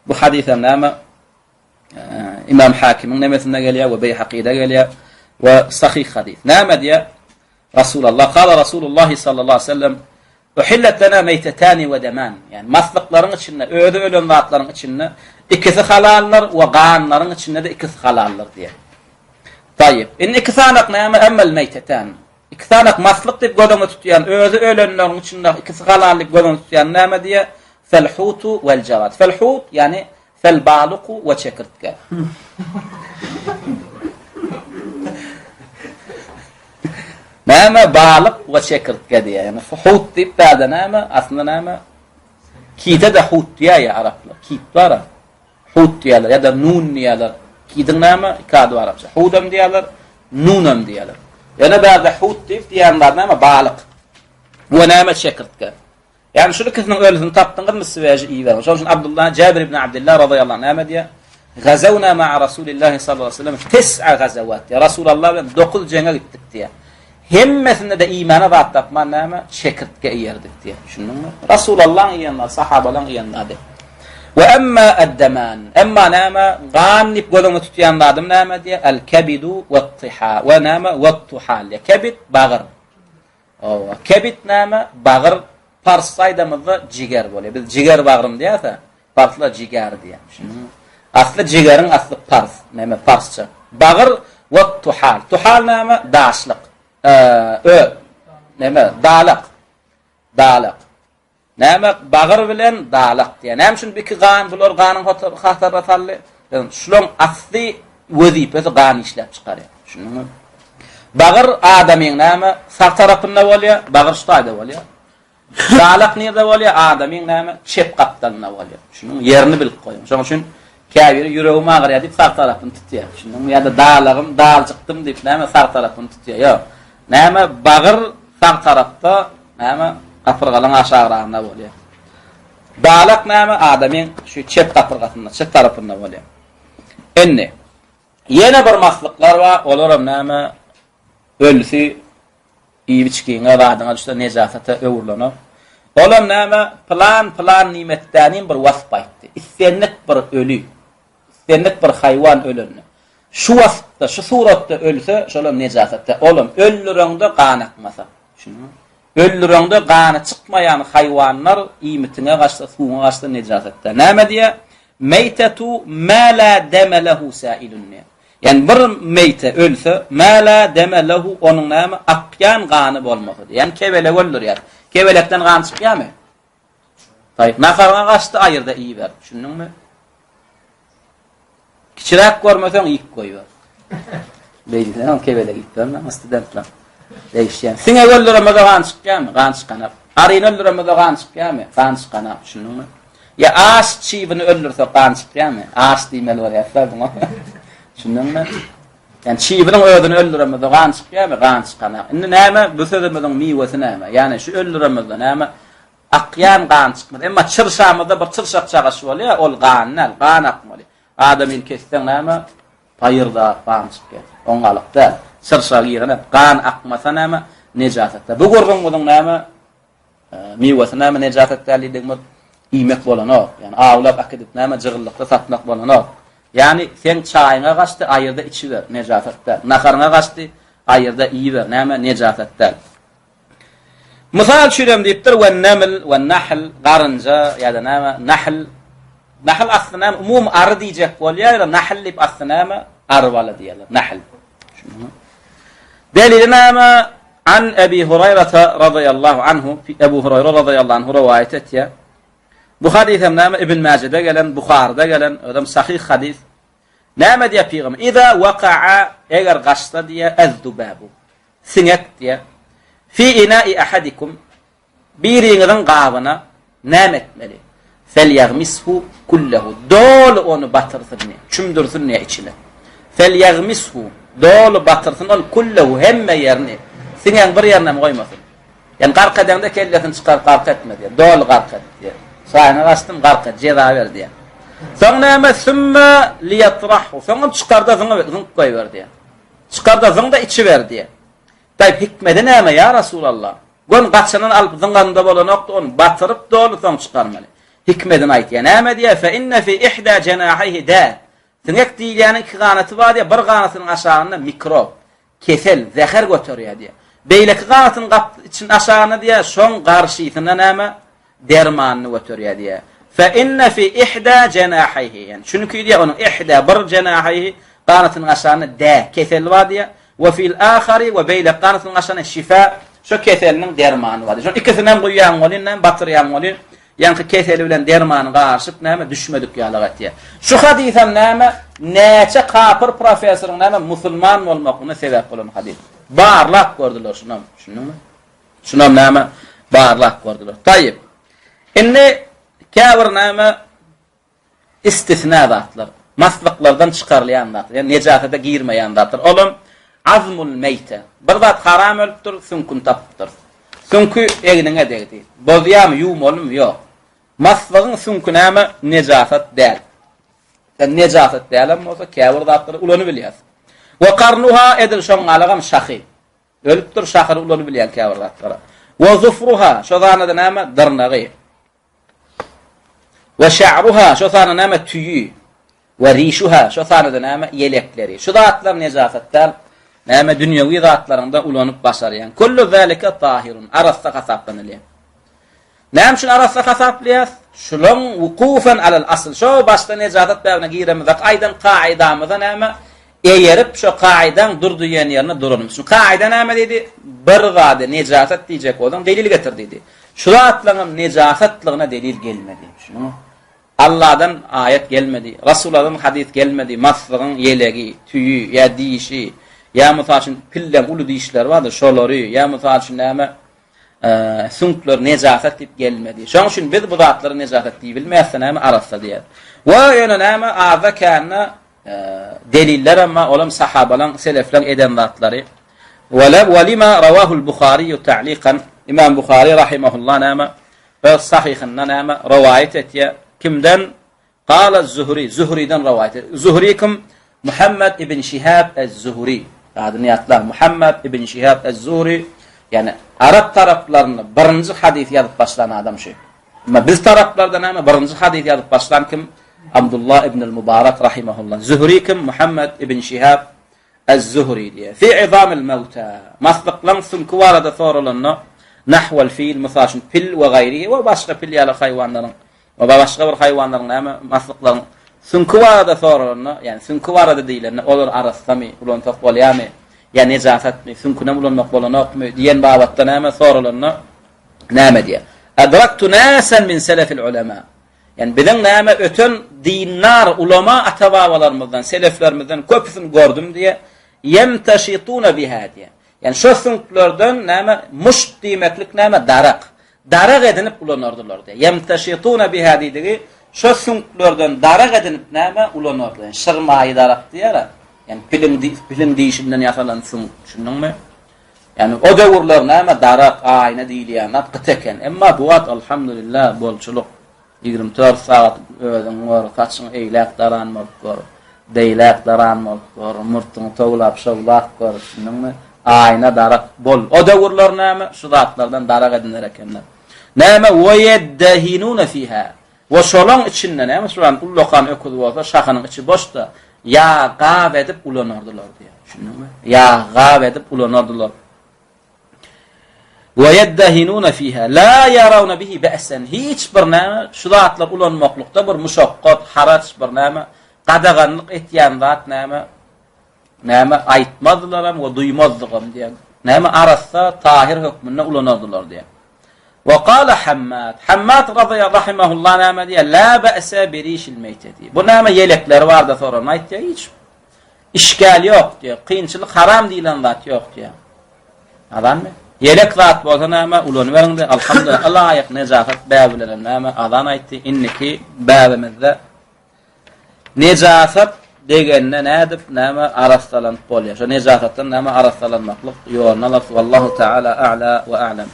bu hadysam näme Imam Hakimiň nemesinde gelýär we Beýhakide gelýär we sahih hadys. Näme diýýär? Rasulullah, kala Rasulullah sallallahu aleyhi ve sellem Uhillet lena meýtetani we deman. Ýani maslyklaryň içinde, özi ölen zatlaryň içinde ikisi halaldyr we ganlaryň içinde-de ikisi halaldyr diýýär. Taýyp. Indi iki sanak näme? Emmel meýtetan. Iki sanak maslyk diýip göz öňünde tutýan, özi ölenleriň içinde ikisi halal diýip göz öňünde tutýan näme diýýär? Fel hutu wel jarat. Fel hut, ýani Fel balyku we çekirtge. Näme balyk we çekirtge diýýär. Ýani hut diýip bärde näme? Aslynda näme? Kite-de hut diýýär ýa araplar. Kit bar. Hut diýýärler ýa-da nun diýýärler. Kidiň näme? Iki ady bar arapça. Hudam diýýärler, nunam diýýärler. Ýöne bärde hut diýip diýýän zat näme? Balyk. We näme çekirtge. Ýagny şu ikisiniň ölüsini tapdyňyzmy sveži iýiberiň. Şonuň üçin Abdullah Jabir ibn Abdullah radiyallahu anh näme diýýär? Gazawna ma'a Rasulillahi sallallahu aleyhi ve sellem tis'a gazawat. Diýýär. Rasulallah bilen 9 jeňe gitdik diýýär. Hemmesinde-de iýmäne zat tapman näme? Çekirtge iýerdik diýýär. Düşündiňmi? Rasulallahyň iýen zady, sahabalaryň iýen zady. We emma ad-daman. Emma näme? Gan diýip göz öňünde tutýan zadym näme diýýär? Al-kebidu we-tiha. We näme? We-tuhal. Kebit bagyr. Hawa. Kebit näme? Bagyr. Parsça aýdamyzda jiger bolýar. Biz jiger bagrym diýýäs-ä. Parslar jiger diýýär. Düşündiňmi? Asly jigeriň asly pars. Näme parsça? Bagyr we tuhal. Tuhal näme? Daşlyk. Ö. Näme? Dalak. Dalak. Näme bagyr bilen dalak diýýär. Näme üçin bu iki gan bular ganyň hataryna saldy? Şularyň asly wezipesi gan işläp çykarýar. Düşündiňmi? Bagyr adamyň näme sag tarapynda bolýar, bagyr şu taýda bolýar. Dalak nirde bolýar? Adamyň näme çep gapdalynda bolýar. Düşündiňmi? Ýerini bilip goýuň. Şonuň üçin käbiri ýüregim agyrýar diýip sag tarapyny tutýar. Düşündiňmi? Ýa-da dalagym daljykdym diýip näme sag tarapyny tutýar. Ýok. Näme bagyr sag tarapda näme gapyrgalaň aşagragynda bolýar. Dalak näme adamyň şu çep gapyrgasynda, çep tarapynda bolýar. Indi ýene bir maslyklar bar, olaram näme ölüsi iýip içgiňe zadyňa düşse nejasata öwrülenok. Olam näme plan plan nimetdänim bir wasp aýtdy. Islendik bir öli Islendik bir haýwan ölende, şu waspda, şu suratda ölse, şolam nejasat däl. Olam öldüreňde gan akmasa. Düşündiňmi? Öldüreňde gany çykmaýan haýwanlar iýmitiňe gaçsa, suwuňa gaçsa nejasat däl. Näme diýýär? Meýtetu ma la deme lehu sailun diýýär. Ýani bir meýte ölse, ma la deme lehu onuň näme akýan gany bolmasa diýýär. Ýani kebelek öldürýär. Kebelekden gan çykýarmy? Taýyp, naharyňa gaçdy, aýyrda iýiber. Düşündiňmi? Kiçiräk görmeseň iýip goýber. Beýdisen kebelek iýip berme, studentler. Degişýän. Siňek öldüremede gan çykýarmy? Gan çykanak. Aryny öldüremede gan çykýarmy? Gan çykanak, düşündiňmi? Ýa aş çybyny öldürse gan çykýarmy? Aş diýmeli bolýar buňa. Düşündiňmi? Ýani çybynyň özüni öldüremizde gan çykýarmy? Gan çykanak. Indi näme? Bu sözümiziň miwesi näme? Ýani şu öldüremizde näme? Akýan gan çykmaz. Emma çyrşamyzda bir çyrşak çagaş bolýar, ol gan däl, gan akmaly. Adamyny kesseň näme? Paýyrda gan çykýar. Oňalyk däl. Çyrşa giren gan akmasa näme? Nejasatda. Bu gürrüňimiziň näme? Miwesi näme nejasat däl diýdigimiz iýmek bolanok. Ýani awlap äkidip näme jygyllykda satmak bolanok. Ýani seň çaýyňa gaçdy, aýyrda içiber, nejasat däl. Naharyňa gaçdy, aýyrda iýiber, näme nejasat däl. Mysal üçin hem diýipdir, we neml we nahl, garynja ýa-da näme, nahl. Nahl asly näme? Umumy ary diýjek bolýar, ýa-da nahl diýip asly näme? Ary bala diýýärler, nahl. Delili näme? An Ebi Huraýrata razyýallahu anhu, Ebu Huraýra razyýallahu anhu rowaýat etýär. Bu hadys hem näme? Ibn Mäjede gelen, Buharyda gelen, özem sahyh hadys. Näme diýýär pygamber? Iza waka'a eger gaçsa diýýär, ez-zubabu. Siňek diýýär. Fi ina'i ahadikum Biriňiziň gabyna näme etmeli? Felýagmishu kullehu. Doly ony batyrsyn diýýär. Çümdürsin diýýär içine. Felýagmishu. Doly batyrsyn ony kullehu hemme ýerini. Siňegiň bir ýerinem goýmasyn. Ýani gark edeňde kellesini çykaryp gark etme diýýär. Doly gark et diýýär. Çaýyňa gaçdym gark et, jeza ber diýýär. Soň näme? Sümme liýatrahu. Soňam çykarda zyňyp goýber diýýär. Çykarda zyňda içiber diýýär. Daýy hikmedi näme ýa Rasulallah? Gön gaçanyn alyp zyňanda bolanokdy ony batyryp doly soň çykarmaly. Hikmedini aýtýar. Näme diýýär? Fe inne fi ihda jenahihi da. Siňek diýilýäniň iki ganaty bar diýýär, bir ganatynyň aşagynda mikrob, kesel, zäher göterýär diýýär. Beýleki ganatynyň gap için aşagynda diýýär, şoň garşysyna näme? Dermanyny göterýär diýýär. Fe inne fi ihda jenahihi. Ýani çünki diýýär onuň ihda bir jenahihi ganatynyň aşagynda dä, kesel bar diýýär. We fil ahari we beýleki ganatynyň aşagynda şifa, şo keseliniň dermany bar diýýär. Şonuň ikisini hem guýýaň welin näme, batyrýaň welin, ýaňky keseli bilen dermany garyşyp näme, düşmedik ýalyk etýär. Şu hadysam näme, näçe kapyr professoryň näme musulman bolmaklygyna sebäp bolan hadys. Barlap gördüler şunam, düşündiňmi? Şunam näme, barlap gördüler. Taýyp. Indi käbir näme Istisna zatlar, maslyklardan çykarylýan zatlar, ýagny nejasata girmeýän zatlar. Olam. Azmul meýte. Bir zat haram ölüpdir, süňküni tapypdyr. Süňki egniňe degdi. Bozýarmy, ýuwmalymy? Ýok. Maslygyň süňki näme? Nejasat däl. Sen nejasat dälem bolsa, käbir zatlary ulanybilýäs. We karnuha edil şoň galagam şahy. Ölüpdir, şahyny ulanybilýän käbir zatlara. We zufruha, şo zanada näme? Dyrnagy. We şa'ruha, şo sanda näme? Tüýi. We rişuha, şo sanda näme? Ýelekleri. Şu zatlar nejasat däl. Näme dünýewi zatlaryňda ulanyp başarýaň. Kullu zalika tahirun, arassa hasaplanylýar. Näme üçin arassa hasaplaýas? Şulaň wukufan alal asl. Şo başda nejasat bäbine giremizde aýdan kaidamyza näme? Eýerip şo kaidaň dur diýen ýerine duranymyz üçin. Kaida näme diýdi? Bir zady nejasat diýjek bolsaň delil getir diýdi. Şu zatlaryňam nejasatlygyna delil gelmedi. Düşündiňmi? Alladan aýat gelmedi, Rasuladan hadys gelmedi, maslygyň ýelegi, tüýi ýa dişi, ýa mysal üçin pilleň uly dişleri bardyr, şolary, ýa mysal üçin näme süňkler nejasat diýip gelmedi. Şonuň üçin biz bu zatlara nejasat diýibilmeýäs-de näme arassa diýýäs. We ýöne näme azda-kände Deliller hem bar, olam sahabalaň, selefleň eden zatlary. Wa lima rawahul Buhari ta'liqan. Imam Buhari rahimehullah näme öz sahyhynda näme rowaýat etýär? Kimden? Qala Zuhri, Zuhriden rowaýat etýär. Zuhri kim? Muhammed ibn Şihab ez-Zuhri. Adyny ýatlaň. Muhammed ibn Şihab ez-Zuhri, ýagny arap taraplarynda birinji hadys ýazyp başlan adam şu. Emma biz taraplarda näme birinji hadys ýazyp başlan kim? Abdullah ibn al-Mubarak rahimehullah. Zuhri kim? Muhammed ibn Şihab Az-Zuhri diýýär. Fi izamil mauta. Maslyklaň süňki barada soralanda nahwal fil, mysal üçin pil we gaýry we başga pil ýaly haýwanlaryň we başga bir haýwanlaryň näme maslyklaryň süňki barada soralanda, ýagny süňki barada diýlende olar arassamy, ulansak bolýarmy ýa nejasatmy, süňkünem ulanmak bolanokmy diýen babatda näme soralanda näme diýýär? Adraktu nasan min selefil ulema. Ýani biziň näme öten dindar ulama ata-babalarymyzdan, seleflerimizden köpüsini gördüm diýýär. Ýemtaşituna biha diýýär. Ýani şo süňklerden näme muşt diýmeklik näme darak. Darak edinip ulanardylar diýýär. Ýemtaşituna biha diýdigi şo süňklerden darak edinip näme ulanardylar. Ýani şirmaýy darak diýýär. Ýani piliň piliň dişinden ýasalan süňk, düşündiňmi? Ýani o döwürler näme darak, aýna diýilýän zat gyt eken. Emma bu wagt alhamdulillah bolçulyk. 24 sagat özüň gör, saçyňy eýläk daran bolup gör, beýläk daran bolup gör, murtuňy towlap şowlap gör, düşündiňmi? Aýna darak bol. O döwürler näme şu zatlardan darak ediner ekenler. Näme we ýeddehinune fiha. We şolaň içinde näme şulan ullakan öküz bolsa şahynyň içi boşda ýag gap edip ulanardylar diýýär. Düşündiňmi? Ýag gap edip ulanardylar. We ýeddehinuna fiha la ýarawna bihi ba'san. Hiç bir näme şu zatlar ulanmaklykda bir muşakgat, haraç bir näme gadaganlyk etýän zat näme Näme aýtmazdylaram we duýmazdygam diýen. Näme arassa tahyr hökmünde ulanardylar diýen. We gala Hammad. Hammad razyýa rahimehullah näme diýýär? La ba'sa bi rişil meýteti. Bu näme ýelekleri barda soran aýtýar, hiç işgäl ýok diýýär. Kynçylyk haram diýlen zat ýok diýýär. Azanmy? Ýelek zat bolsa näme ulanyberiň diýýär. Alhamdulillah ylaýyk nejasat bäbi bilen näme azan aýtdy. Indiki bäbimizde Nejasat degende nädip näme arassalanyp bolýar? Şo nejasatdan näme arassalanmaklyk ýoluny alarys. Wallahu taala a'la we a'lam.